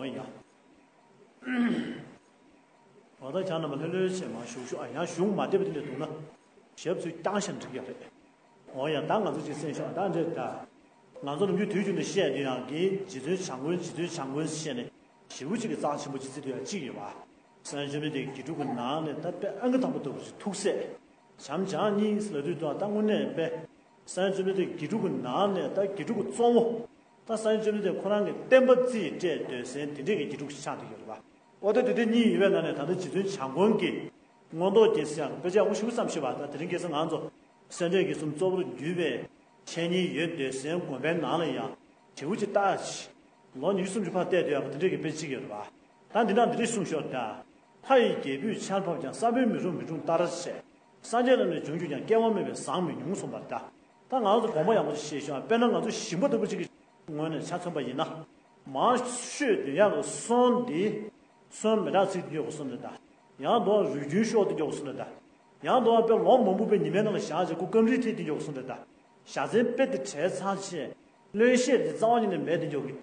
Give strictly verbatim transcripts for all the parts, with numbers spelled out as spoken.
ཡ། འོ་ད་ཁྱེད་རྣམ་པ་ལྷོད་ལྷོད་བྱས་མར་བཞུགས་ཤོག་ཨ། ཡང་བཞུགས་མ་བདེ་བ་དེ་འདྲ་འདུག་ན། ཞབས་ཚུར་བརྐྱངས་བཞག་འགྲིག་ཡོད་རེད། འོ་ཡ། ད་ང་ཚོ་ཅིག་གསན་ཤོག་ད་འདྲས་ད། ང་ཚོ་ནམ་རྒྱུན་དུས་རྒྱུན་དུ་བཤད་དུས་ཡང་གི་རྗེ་བཙུན་བྱམས་མགོན། རྗེ་བཙུན་བྱམས་མགོན་ཟེར་ནས་ཞེ་པོ་ཅིག་གི་རྩ་ཆེན་པོ་ཅིག་བརྩི་དུས་ཡང་གཅིག་ཡོད་པ། སངས་རྒྱས་བཅོམ་ལྡན་འདས་ཀྱི་དགེ་ཕྲུག་གི་ནང་ནས་ད་དཔེ་ཨང་ཀི་དང་པོ་ལྟ་བུ་ཞིག་ཐུགས་སྲས། བྱམས་བྱང་གཉིས་ལབ་དུས་དང་ད་དངོས་གནས་དཔེ། སངས་རྒྱས་བཅོམ་ལྡན་འདས་ཀྱི་དགེ་ཕྲུག་གི་ནང་ནས་ད་དགེ་ཕྲུག་གི་གཙོ་བོ། ད་སངས་རྒྱས་བཅོམ་ལྡན་འདས་ཁོ་རང་གི་བསྟན་པ་རྩིས་སྤྲད་སྡོད་སའི་དེ་འདྲས་ཀྱི་དགེ་ཕྲུག་ཞིག་ཆགས་བསྡད་ཡོད་རེད་པ། འོ་ད་དེ་འདྲ་གཉིས་ཡོད་པའི་ནང་ནས་ད་ལྟ་རྗེ་བཙུན་བྱམས་མགོན་གྱི་མངོན་རྟོགས་རྒྱན་ཟེར་ཡག་དཔེ་ཆ་ཡག་པོ་ཞེ་པོ་བརྩམས་ཤག་པ། ད་དེ་རིང་ཁ་སང་ང་ཚོ་སེ་འབྲས་དགེ་གསུམ་གཙོ་བོར་གྱུར་པའི་འཆད་ཉན་ཡོད་སྡོད་སའི་དགོན་པའི་ནང་ལ་ཡང་བྱེའུ་ཅིག་བཏགས་ཤིག་ལོ་ཉི་ཤུ་སུམ་ཅུ་ཕར་བལྟས་སྡོད་ཡག་དེ་འདྲས་ཀྱི་དཔེ་ཅིག་ཡོད་རེད་པ། ད་འདི་ནང་འདི་འདྲས་གསུངས་ཤོག་ད། ལྷ་ཡི་རྒྱལ་པོས་ཆར་ཕབ་ཀྱང་། ས་བོན་མི་རུང་མི་འཁྲུངས་ལྟར་བྱས། སངས་རྒྱས་རྣམས་ནི་བྱུང་གྱུར་ཀྱང་། སྐྱེ་བ་སྨིན་པས་བཟང་མི་ཉུང་གསུངས་པ་རེད་ད། ད་ང་ཚོ་དགོངས་པ་ཡག་པོ་ཞིག་བཞེས་ཤོག་དཔེར་ན་ང་ཚོ་ཞིང་པ་ལྟ་བུ་ཅིག་གི་ངོས་ནས་ཆ་མཚོན་པ་ཡིན་ན། མར་བཤོས་དུས་ཡག་གི་སོན་འདི། སོན་མི་དྲག་ཚིག་འདི་འཇོག་གི་སོན་རེད་ད། ཡང་དུ་རུས་རྒྱུན་གཤོག་འདི་འཇོག་གི་སོན་རེད་ད། ཡང་དུ་དཔེ་ལོ་མང་པོ་དཔེ་ཉི་མའི་ནང་ལ་བཞག་བྱས་ཁོ་སྐམ་རིལ་ཐེབས་འདི་འཇོག་གི་སོན་རེད་ད། བཞའ་ཚན་དཔེ་དེ་བྲེགས་ཚར་བྱས། རློན་གཤེར་དེ་རྩ་བ་ཉིད་ནས་མེད་དེ་འཇོག་གི།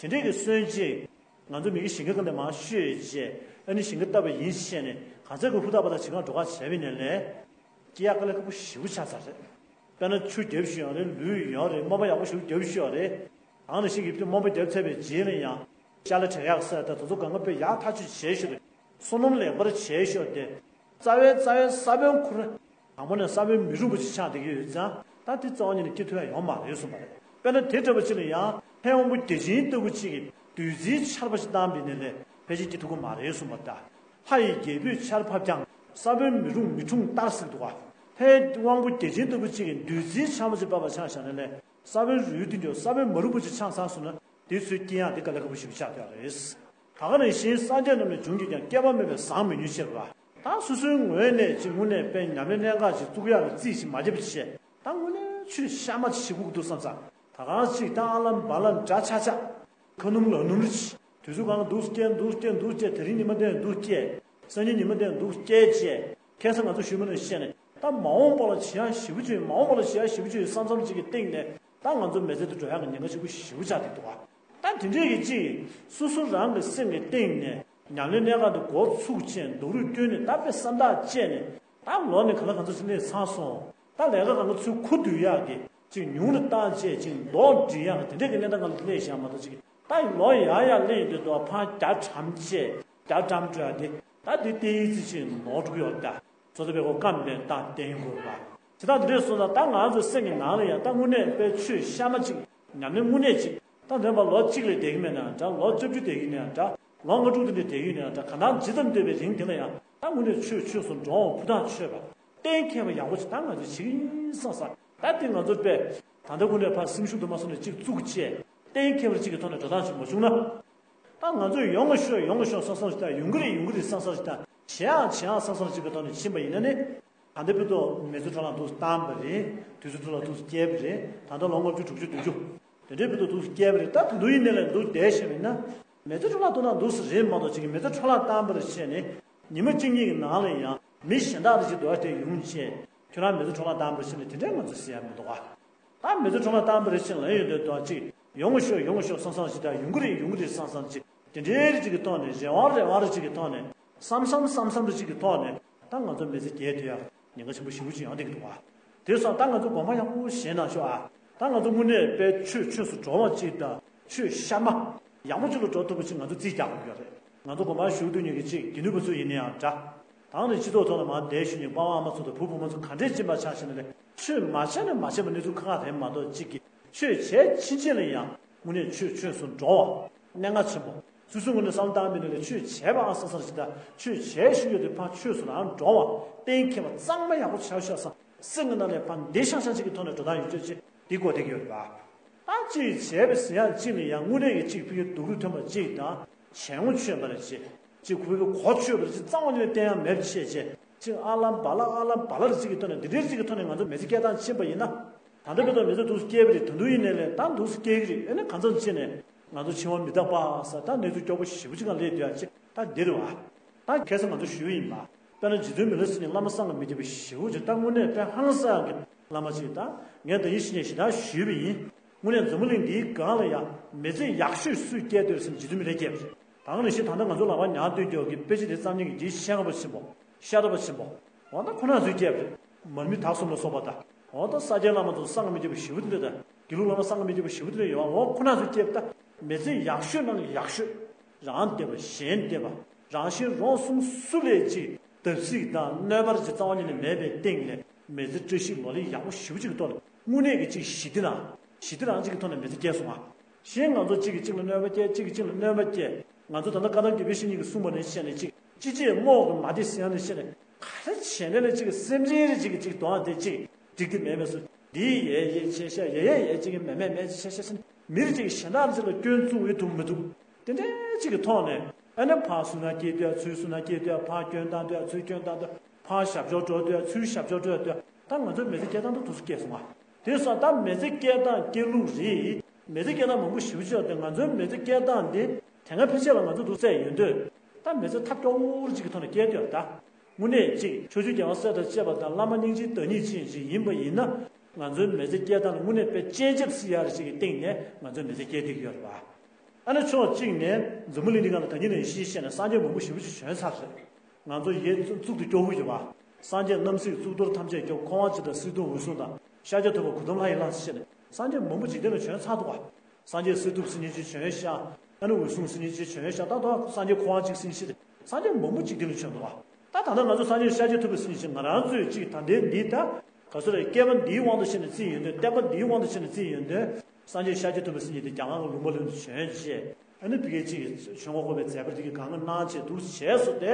དེ་འདྲས་ཀྱི་སོན་ཅིག་ང་ཚོ་མི་གི་ཞིང་ཁ་གང་དེ་མར་བཤོས་བྱས། ཨ་ནི་ཞིང་ཁ་བཏབ་པ་ཡིན་བྱས་ནས་གང་ཚད་ཀྱི་ཧུར་ཐག་པ་དང་བྱེད་གང་འགྲོ་གང་བྱས་པ་ཡིན་ན་ལས། སྐྱེ་ཡག་དཀའ་ལས་ཁག་པོ་ཞེ་པོ་ཆགས་ཚར་རེད། དཔེར་ན་ཆུ་རྒྱབ་ཤོས་ཡོད་རེད། ལུད་ཡོད་རེད། རྨོ་པ་ཡག་པོ་ཞེ་པོ་རྒྱབ་ཤོས་ཡོད་རེད། གང་ལ་ཞིག་གིས་རྨོ་པ་རྒྱབ་ཚར་བའི་རྗེས་ལ་ཡང་ཤ་ལ་བྲེག་ཡག་ཟེར་ད་དེ་ཚོ་གང་ག་དཔེ་ཡག་ཐག་ཆོད་བྱས་ཤོས་རེད། སོ་ནམ་ལེགས་པར་བྱས་ཤོས་དེ། རྩ་བའི་རྩ་བའི་ས་བོན་ཁོ་རང་དང་པོ་ནས་ས་བོན་མི་རུང་བ་ཞིག་ཆགས་བསྡད་ཀྱི་ཡོད་ཙང་། ད་དེ་རྩ་བ་ཉིད་ནས་སྐྱེ་ཐུབ་ཡག་ཡོད་མ་རེད་གསུངས་པ་རེད། དཔེར་ན་དེ་འདྲ་བ་ཅིག་ལ་ཡང་ལྷའི་དབང་པོ་བརྒྱ་བྱིན་ལྟ་བུ་ཅིག་གིས་བདུད་རྩིའི་ཆར་པ་ཞིག་བཏང་བ་ཡིན་ན་ལས་ཕལ་ཆེར་སྐྱེ་ཐུབ་ཀྱི་མ་རེད་གསུངས་པ་རེད་ད། ལྷ་ཡི་རྒྱལ་པོས་ཆར་ཕབ་ཀྱང་། ས་བོན་མི་རུང་མི་འཁྲུངས་ལྟར་ཟེར་འདུག་ག་ལྷའི་དབང་པོ་བརྒྱ་བྱིན་ལྟ་བུ་ཅིག་གིས་བདུད་རྩིའི་ཆར་པ་ཞིག་ཕབ་པ་ཆགས་བཞག་ན་ལས། ས་བོན་རུལ་དེ་འདྲ་ས་བོན་མ་རུང་བ་ཅིག་ཆགས་ཚར་སོང་ན་དེ་ཚོའི་སྐྱེ་ཡག་དེ་དཀའ་ལས་ཁག་པོ་ཞིག་ཆགས་བསྡད་ཡོད་རེད། ད་ག་ནང་བཞིན་སངས་རྒྱས་རྣམས་ནི་བྱུང་གྱུར་ཀྱང་། སྐྱེ་བ་སྨིན་པས་བཟང་མི་ཉུང་ཟེར་བ། ད་སོ་སོའི་ངོས་ནས་ཅིག་དངོས་གནས་དཔེ་ཉམས་ལེན་གནད་འགག་ཅིག་བཙུགས་ཡག་གི་རྩིས་ཤིག་མ་བརྒྱབ་པ་བྱས། ད་དངོས་གནས་ཆོས་གཤའ་མ་ཅིག་བྱེད་དགོས་ཀྱི་འདུག་བསམ་ས། ད་གང་ཅིག་ད་ཨ་ལམ་བ་ལམ་འདྲ་ཆགས་ཆགས། ཁ་སྣུམ་ལག་སྣུམ་རེ་བྱས། དུས་ཚོད་གང་ལ་འདུག་སྐྱེལ་འདུག་སྐྱེལ་འདུག་སྐྱེལ། དེ་རིང་ཉི་མ་འདི་འདུག་སྐྱེལ། སང་ཉིན་ཉི་མ་འདི་འདུག་སྐྱེལ་བྱས། ཁ་སང་ང་ཚོ་ཞུས་མ་ནས་བཤད་ནས། ད་མ་འོངས་པ་ལ་བྱེད་ཡག་ཞེ་པོ་ཅིག་མ་འོངས་པ་ལ་བྱེད་ཡག་ཞེ་པོ་ཅིག་བསམ་བསམ་ཅིག་གི་སྟེང་ནས་ད་ང་ཚོ་མི་ཚེ་འདི་འགྲོ་ཡག་གི་ཉེན་ཁ་ཆེན་པོ་ཞེ་པོ་ཆགས་བསྡད་འདུག་ག་ད་དེ་འདྲས་ཀྱི་ཅིག་སོ་སོ་རང་གི་སེམས་ཀྱི་སྟེང་ནས་ཉམས་ལེན་གནད་འགག་འདི་འགོ་ཚུགས་བྱས་རྡོག་རོས་བསྐྱོན་ནས་ད་དཔེ་བསམ་ཐག་བཅད་ནས་ད་ལོ་ནི་ག་ལ་ག་ཚོད་ཅིག་སླེབས་ཚར་སོང་། ད་ལས་ཀ་གང་ག་ཚུར་འཁུར་སྡོད་ཡག་གི་ཅིག་ཉུང་རུ་བཏང་བྱས་ཅིག་མདོག་འགྲིག་ཡག་གི་དེ་འདྲས་ཀྱི་གནས་སྟངས་སྒང་ལ་སླེབས་བཞག་མ་གཏོགས་ཅིག་ད་ལོ་ཡར་ཡར་སླེབས་ཡོང་དུས་དུ་ཕར་རྒྱ་གྲམ་བྱས་རྒྱ་གྲམ་འགྲོ་ཡག་དེ་ད་དེ་ཏན་ཏན་ཅིག་ནོར་འགྲོ་གི་ཡོད་ད། ཚོ་ཚོ་པའི་གོ་སྐམ་པའི་རྟགས་བསྟན་དགོས་པ། དེ་དག་འདི་འདྲས་སོང་ཙང་ད་ང་ཚོ་སེམས་ཀྱི་ནང་ལ་ཡང་ད་དངོས་གནས་དཔེ་ཆོས་གཤའ་མ་ཅིག་ཉམས་ལེན་དངོས་གནས་ཅིག་ད་འདོན་པ་ལོ་གཅིག་ལས་བསྡད་ཀྱི་མེད་ན་འདྲ། ལོ་བཅུ་བཅུ་བསྡད་ཀྱི་ཡིན་ན་འདྲ། ལོ་ལྔ་དྲུག་དེ་འདྲས་བསྡད་ཀྱི་ཡིན་ན་འདྲ། གང་ལྟར་ཇི་ཙམ་བསྡད་པའི་རིང་དེ་ལ་ཡང་ད་དངོས་གནས་ཆོས་ཆོས་སུ་འགྲོ་འོང་ཕུ་ཐག་ཆོད་པ་གཏན་འཁེལ་བ་ཡག་པོ་ཅིག་ད་ང་ཚོས་བྱེད་ཀྱི་ཡིན་བསམ་བསམ། ད་དེ་ང་ཚོ་དཔེ་ད་ལྟ་ཀུན་ནས་ཕར་སེམས་ཤུགས་དུ་མ་སོང་ནས་གཅིག་བཙུགས་བྱས་གཏན་འཁེལ་བ་གཅིག་གི་ཐོག་ནས་འགྲོ་སྟངས་ཤིག་མ་བྱུང་ན། ད་ང་ཚོས་ཡོང་གི་ཤོག་ཡོང་གི་ཤོག་བསམ་བསམ་ཞིག་དང་། ཡོང་གི་རེད་ཡོང་གི་རེད་བསམ་བསམ་ཞིག་དང་། བྱེད་ཡག་བྱེད་ཡག་བསམ་བསམ་ཞིག་གི་ཐོག་ནས་ཕྱིན་པ་ཡིན་ན་ནི། ད་ལྟ་བར་དུ་མི་ཚེ་འཕྲོ་བརླག་འདུག་བཏང་བ་རེད། དུས་ཚོད་འཕྲོ་བརླག་འདུག་སྐྱེལ་བ་རེད། ད་ལྟ་ལོ་ལྔ་བཅུ་དྲུག་ཅུ་བདུན་ཅུ་དེ་འདྲའི་བར་དུ་འདུག་སྐྱེལ་བ་རེད། ད་ད་དུང་ཡིན་ནའི་ལས་འདུག་བསྡད་བཞིན་ཡིན་ན། མི་ཚེ་འཕྲོ་བརླག་གཏོང་ན་འདུག་ས་རེད་མ་གཏོགས་ཅིག་གི་མི་ཚེ་འཕྲོ་བརླག་བཏང་བ་རེད་བྱས་ནས་ཉི་མ་གཅིག་གཉིས་ཀྱི་ནང་ལ་ཡང་མི་གཞན་དག་རེ་ཅིག་འདུག་སྟེ་ཡོང་བྱས་ཁྱོད་རང་མི་ཚེ་འཕྲོ་བརླག་བཏང་བ་རེད་བྱས་ནས་དེ་འདྲའི་ང་ཚོ་ཟེར་ཡག་མི་འདུག་ག་ད་མི་ཚེ་འཕྲོ་བརླག་བཏང་བ་རེད་ཅེས་ལབ་ཡོང་དུས་དོན་གཅིག་ཡོང་གི་ཤོག་ཡོང་གི་ཤོག་བསམ་བསམ་ཞིག་དང་། ཡོང་གི་རེད་ཡོང་གི་རེད་བསམ་བསམ་ཞིག་དེ་འདྲའི་རེ་ཅིག་གི་ཐོག་ནས། རེ་བ་རེ་བ་རེ་ཅིག་གི་ཐོག་ནས། བསམ་བསམ་བསམ་བསམ་རེ་ཅིག་གི་ཐོག་ནས་ད་ང་ཚོ་མི་ཚེ་རྒྱས་ཐུབ་ཡག་ཉེན་ཁ་ཆེན་པོ་ཞེ་པོ་ཅིག་ཡོང་བསྡད་ཀྱི་འདུག་ག་དེ་སོང་ད་ང་ཚོ་དགོངས་པ་ཡག་པོ་བཞེས་གནང་ཤོག་ཨ། ད་ང་ཚོ་དངོས་གནས་དཔེ་ཆོས་ཆོས་སུ་འགྲོ་བ་ཅིག་དང་། ཆོས་གཤའ་མ་ཡག་པོ་ཅིག་ལ་འགྲོ་ཐུབ་པ་ཅིག་ང་ཚོ་རྩིས་རྒྱག་དགོས་ཀྱི་རེད། ང་ཚོ་དགོངས་པ་ཞུ་འདོད་མཁན་གྱི་ཅིག་དགེ་འདུན་པ་ཚོ་ཡིན་ན་ཡང་འདྲ། ད་ནི་སྤྱི་ཚོགས་ཐོག་ལ་མར་བསྡད་བཞུགས་མཁན་པ་ཕ་ཨ་མ་ཚོ་དང་བུ་བུ་མོ་ཚོ་ག་འདྲས་ཕྱིན་པ་ཆགས་ཤེ་ན་ལས། ཆོས་མ་བྱས་ན་མ་བྱས་པ་གནས་ཚུལ་ཁག་ཁག་རེད་མ་གཏོགས། གཅིག་གིས་ཆོས་བྱས་ཕྱིན་ཆད་ལ་ཡང་དངོས་གནས་ཆོས་ཆོས་སུ་འགྲོ་བ་གནད་འགག་ཆེན་པོ། སོ་སོའི་ངོས་ནས་བསམ་བློ་བཏང་མིན་ནས་ལས། ཆོས་བྱས་པའང་བསམ་བསམ་ཞིག་དང་། ཆོས་བྱས་བཞུགས་ཡོད་དེ་ཕར་ཆོས་སུ་རང་འགྲོ་བ་གཏན་འཁེལ་བ་གཙང་མ་ཡག་པོ་ཆགས་ཤག་བསམ། སེམས་ཀྱི་ནང་ནས་ཕར་བདེ་ཤང་ཤང་ཅིག་གི་ཐོག་ནས་འགྲོ་སྟངས་ཡོད་ཆོག་ཅིག་འདི་གོ་བསྡད་ཀྱི་ཡོད་རེད་པ། ད་ཅིག་བྱས་པ་ཟེར་ཡག་ཅིག་ལ་ཡང་དངོས་གནས་ཀྱི་ཅིག་ཕ་གིའི་སྡུག་རུས་ཐོན་པ་ཅིག་དང་། བྱས་ངོ་ཆོད་པ་རེ་བྱས། ཅིག་ཁོ་པའི་གོ་ཆོད་པ་རེ་ཅིག་གཙང་མ་ཉིད་ནས་བསྟན་ཡག་མེད་པ་བྱས་བྱས། ཅིག་ཨ་ལམ་བ་ལ་ཨ་ལམ་བ་ལ་རེ་ཅིག་གི་ཐོག་ནས། འདི་འདྲའི་ཅིག་གི་ཐོག་ནས་ང་ཚོ་མི་ཚེ་སྐྱེལ་སྟངས་ཕྱིན་པ་ཡིན་ན། ད་ལྟ་བར་དུ་མི་ཚེ་འདུག་སེ་སྐྱེལ་བ་རེད། ད་དུང་ཡིན་ནའི་ལས་ད་འདུག་སེ་སྐྱེལ་གྱི་རེད། ཨེ་ནས་གང་འཚམ་ཕྱིན་ནས་ང་ཚོ་འཆིང་བ་མི་རྟག་པ་ཟེར་ད་གནས་ཚུལ་སྐྱོ་པོ་ཞེ་པོ་ཅིག་ག་སླེབས་སྡོད་ཡག་ཅིག་ད་འདི་རེད་པ། ད་ཁ་སང་ང་ཚོ་ཞུས་པ་ཡིན་པ། དཔེར་ན་རྗེ་བཙུན་མི་ལ་སྲིན་ནི་བླ་མ་བསམ་གྱིས་མི་ཁྱབ་པ་ཞེ་པོ་ཅིག་ད་དངོས་གནས་དཔེ་ཧང་སང་གི་བླ་མ་ཅིག་ད་ངས་ད་ཡིན་ཞེས་ནས་ཞེ་དྲག་ཞུས་པ་ཡིན། དངོས་གནས་འཛམ་བུ་གླིང་འདིའི་སྒང་ལ་ཡང་མི་ཚེ་ཡག་ཤོས་སུས་སྐྱེལ་སྡོད་ཟེར་ན་རྗེ་བཙུན་མི་ལས་སྐྱེལ་བ་རེད། ད་ག་ནང་བཞིན་ད་ལྟ་ང་ཚོ་ལག་པ་ཉར་སྡོད་རྒྱུ་གི་དཔེ་ཆ་དེ་བརྩམས་མཁན་གྱི་དེའི་ཤེས་རབ་པ་ཆེན་པོ། ཤེས་རབ་པ་ཆེན་པོ། འོ་ད་ཁོ་རང་ཚོས་བསྐྱལ་བ་རེད། མར་མི་དྭགས་གསུམ་ལ་སོགས་པ་དང་། འོ་ད་ས་སྐྱའི་བླ་མ་ཚོ་གསང་སྔགས་མི་རྒྱབ་པ་ཞེ་པོ་དེ་འདྲ་དང་། དགེ་ལུགས་བླ་མ་གསང་སྔགས་མི་རྒྱབ་པ་ཞེ་པོ་དེ་འདྲ་ཡོད་པ། འོ་ཁོ་རང་ཚོས་བསྐྱལ་བ་ད། མི་ཚེ་ཡག་ཤོས་ནང་གི་ཡག་ཤོས། རང་བདེ་བ་གཞན་བདེ་བ། རང་གཞན་རོགས་གསུམ་སུ་ལས་ཅིག་བརྡབ་གསིག་དང་གནོད་པ་ཅིག་རྩ་བ་ཉིད་ནས་མེད་པའི་སྟེང་ནས། མི་ཚེ་བཀྲ་ཤིས་ལོ་ལེགས་ཡག་པོ་ཞེ་པོ་ཅིག་གི་ཐོག་ལ། དངོས་གནས་ཀྱི་ཅིག་ཞི་བདེ་དང་། ཞི་བདེ་རང་ཅིག་གི་ཐོག་ནས་མི་ཚེ་སྐྱེལ་སོང་ང་། གཞན་ང་ཚོ་གཅིག་གིས་གཅིག་ལ་གནོད་པ་སྐྱེལ། གཅིག་གིས་གཅིག་ལ་གནོད་པ་སྐྱེལ། ང་ཚོ་ད་ལྟ་བཀའ་གདམས་དགེ་བའི་བཤེས་གཉེན་གྱིས་གསུངས་པ་ནང་བཞིན་བྱས་ནས་ཅིག་ཅི་བྱེད་རྨོག་གིས་མ་བདེ་ཟེར་ཡ་ནང་བཞིན་བྱས་ནས། ག་རེ་བྱས་ནས་ལ་ཅིག་སེམས་ཅན་རེ་ཅིག་གིས་ཅིག་གདོང་དེ་ཅིག་འགྲིག་གི་མེད་མེད་སོ། འདིའི་ཡས་ཡས་བྱས་ཤག་ཡས་ཡས་ཡས་ཅིག་གིས་མེད་མེད་མེད་ཅིག་བྱས་ཤག་བྱས་ནས། མི་རེ་ཅིག་གིས་གཞན་དག་ཅིག་ལ་སྐྱོན་བཙུགས་འོས་ཐུབ་མི་ཐུབ། དེ་འདྲའི་ཅིག་གི་ཐོག་ནས། ཨ་ནི་ཕར་སུན་སྣང་སྐྱེས་དུས་ཚུར་སུན་སྣང་སྐྱེས་དུས། ཕར་སྐྱོན་བཏང་དུས་ཚུར་སྐྱོན་བཏང་དུས། ཕར་ཞབས་ཕྱོགས་འགྲོ་དུས་ཚུར་ཞབས་ཕྱོགས་འགྲོ་དུས། ད་ང་ཚོའི་མི་ཚེ་སྐྱེལ་སྟངས་དེ་འདུག་སེ་སྐྱེལ་སོང་ང་། དེ་སོང་ད་མི་ཚེ་སྐྱེལ་སྟངས་སྐྱེལ་ལུགས་རེད། མི་ཚེ་སྐྱེལ་སྟངས་མང་པོ་ཞེ་པོ་ཅིག་ཡོད་དེ། ང་ཚོའི་མི་ཚེ་སྐྱེལ་སྟངས་དེ་དེ་སྔ་ཕལ་ཆེར་ལ་ང་ཚོས་འདུག་བཙལ་ཡོང་དུས། ད་མི་ཚེ་ཐབས་སྐྱོ་བོ་ཅིག་གི་ཐོག་ནས་སྐྱེལ་དུས་ད། དངོས་གནས་ཅིག་ཕྱོགས་བཅུའི་རྒྱལ་བ་སྲས་དང་བཅས་པ་དང་བླ་མ་སྙིང་རྗེའི་བདག་ཉིད་ཅན་ཞིག་ཡིན་པ་ཡིན་ན། ང་ཚོའི་མི་ཚེ་སྐྱེལ་སྟངས་ལ་དངོས་གནས་དཔེ་སྤྱན་ཆབ་སྲིད་ཡག་རེ་ཞིག་གི་སྟེང་ནས་ང་ཚོའི་མི་ཚེ་སྐྱེལ་བསྡད་ཀྱི་ཡོད་རེད་པ། ཨ་ནི་ཕྱོགས་གཅིག་ནས་འཛམ་བུ་གླིང་འདི་སྒང་ལ་ད་གིན་ནས་ཤེས་བཤད་ནས་སངས་རྒྱས་མང་པོ་ཞེ་པོ་ཅིག་བྱོན་ཚར་རེད། ང་ཚོ་ཡིད་གཙུག་ཏུ་སྐྱོ་བོ་ཡོད་པ། སངས་རྒྱས་རྣམ་སྲས་གཙུག་ཏོར་ཐམས་ཅད་སྐྱོབ། འཁོར་དབང་སྤྱི་དང་སྲིད་སྡུག་འོད་སྲུང་དང་། ཤཱཀྱ་ཐུབ་པ་གོས་ཐུང་ལྷ་ཡི་བླ་ཟེར་ནས་སངས་རྒྱས་མང་པོ་འཇིག་རྟེན་ལ་བྱོན་ཚར་འདུག་པ། སངས་རྒྱས་གསེར་ཐུབ་ཟེར་མཁན་ཅིག་བྱོན་ཤག་ཨ་ནི་འོད་སྲུང་ཟེར་མཁན་ཅིག་བྱོན་ཤག་ད་དུང་སངས་རྒྱས་འཁོར་དབང་ཅིག་ཟེར་མཁན་ཅིག་རེད། སངས་རྒྱས་མང་པོ་འཇིག་རྟེན་ལ་བྱོན་འདུག་པ། ད་ད་ལྟ་ང་ཚོ་སངས་རྒྱས་ཤཱཀྱ་ཐུབ་པ་ཟེར་མཁན་ཅིག་ང་རང་ཚོས་ཅིག་ད་ལྟའི་འདི་ད། ག་ཚོད་རེད། སྐྱེས་པ་འདིའི་དབང་དུ་བྱས་ནས་བརྩིས་ཡོང་དུས། བསྟན་པ་འདིའི་དབང་དུ་བྱས་ནས་བརྩིས་ཡོང་དུས། སངས་རྒྱས་ཤཱཀྱ་ཐུབ་པ་ཟེར་མཁན་དེ་རྒྱ་གར་གྱི་ལུང་པ་ལ་བྱོན་བྱས། ཨ་ནི་ཕ་གིར་ཅིག་ཆོས་འཁོར་བསྐོར་བའི་མཛད་པ་དེ་གི་གང་གནང་བྱས་འདུག་བྱས་སོང་སྟེ།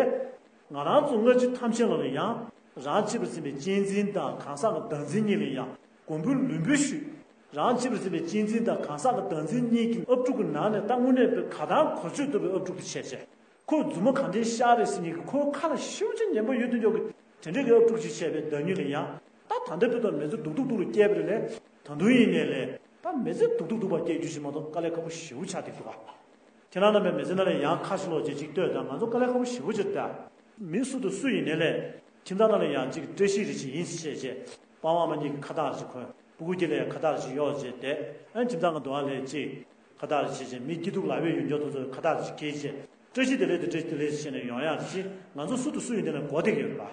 ང་རང་ཚོ་སྔ་ཕྱི་ཐམས་ཅད་ལ་ཡང་། རང་གཅེས་པར་འཛིན་པའི་གཅེས་འཛིན་དང་གང་ཟག་གི་བདག་འཛིན་གཉིས་ལ་ཡང་མགོ་འབུལ་ལུས་འབུལ་ཞུས། རང་གཅེས་པར་འཛིན་པའི་གཅེས་འཛིན་དང་གང་ཟག་གི་བདག་འཛིན་གཉིས་ཀྱི་ཨབ་ཕྲུག་གི་ནང་ནས་ད་དངོས་གནས་པའི་ག་དང་གོ་ཆོད་ཐུབ་པའི་ཨབ་ཕྲུག་དེ་བྱས་བྱས། ཁོ་མཛུབ་མོ་གང་འདྲའི་ཤར་རེད་ཟེར་མཁན་གྱི་ཁོའི་ཁ་ལ་ཤུགས་ཆེ་ཉན་པོ་ཡོད་དུ་འཇོག་གི་དེ་འདྲའི་གི་ཨབ་ཕྲུག་ཅིག་བྱས་པའི་བདག་ཉིད་ལ་ཡང་། ད་ད་ལྟའི་བར་དུ་མི་ཚེ་སྡུག་སྡུག་སྡུག་ལ་སྐྱེལ་བ་རེད་ལས། ད་དུང་ཡིན་ནའི་ལས། ད་མི་ཚེ་སྡུག་སྡུག་སྡུག་པ་སྐྱེལ་རྒྱུ་ཞིག་མ་གཏོགས་དཀའ་ལས་ཁག་པོ་ཞེ་པོ་ཆགས་བསྡད་འདུག་ག་ཁྱེད་རང་རྣམ་པས་མི་ཚེ་ནང་ལ་ཡང་ཁ་ཕྱོགས་ལོག་བྱས་ཅིག་ལྟོས་དང་། ང་ཚོ་དཀའ་ལས་ཁག་པོ་ཞེ་པོ་ཅིག་རེད་ད། མི་སུ་དང་སུ་ཡིན་ནའི་ལས། ཁྱིམ་ཚང་ནང་ལ་ཡང་ཅིག་བཀྲ་ཤིས་རེ་ཞིག་ཡིན་ཞེས་བྱས། པ་ཕ་མ་གཉིས་ཀྱི་ཁ་བཏགས་རེ་ཞིག་གོན། སྤུ་གུ་དཀྱིལ་ལ་ཡང་ཁ་བཏགས་རེ་ཞིག་གཡོག་བྱས་ཏེ། ཨ་ཁྱིམ་ཚང་གི་འདུ་བ་ལས་ཅིག་ཁ་བཏགས་རེ་བྱས་བྱས། མི་སྐྱིད་སྡུག་ལབ་པའི་ཡོན་སྦྱོར་དེ་ཚོ་ཁ་བཏགས་རེ་ཞིག་འཁྱེར་བྱས། བཀྲ་ཤིས་བདེ་ལེགས་དང་བཀྲ་ཤིས་བདེ་ལེགས་ཟེར་ནས་ཡོང་ཡག་ཅིག་ང་ཚོ་སུ་དང་སུ་ཡིན་དེ་ལ་གོ་བསྡད་ཀྱི་ཡོད་རེད་པ།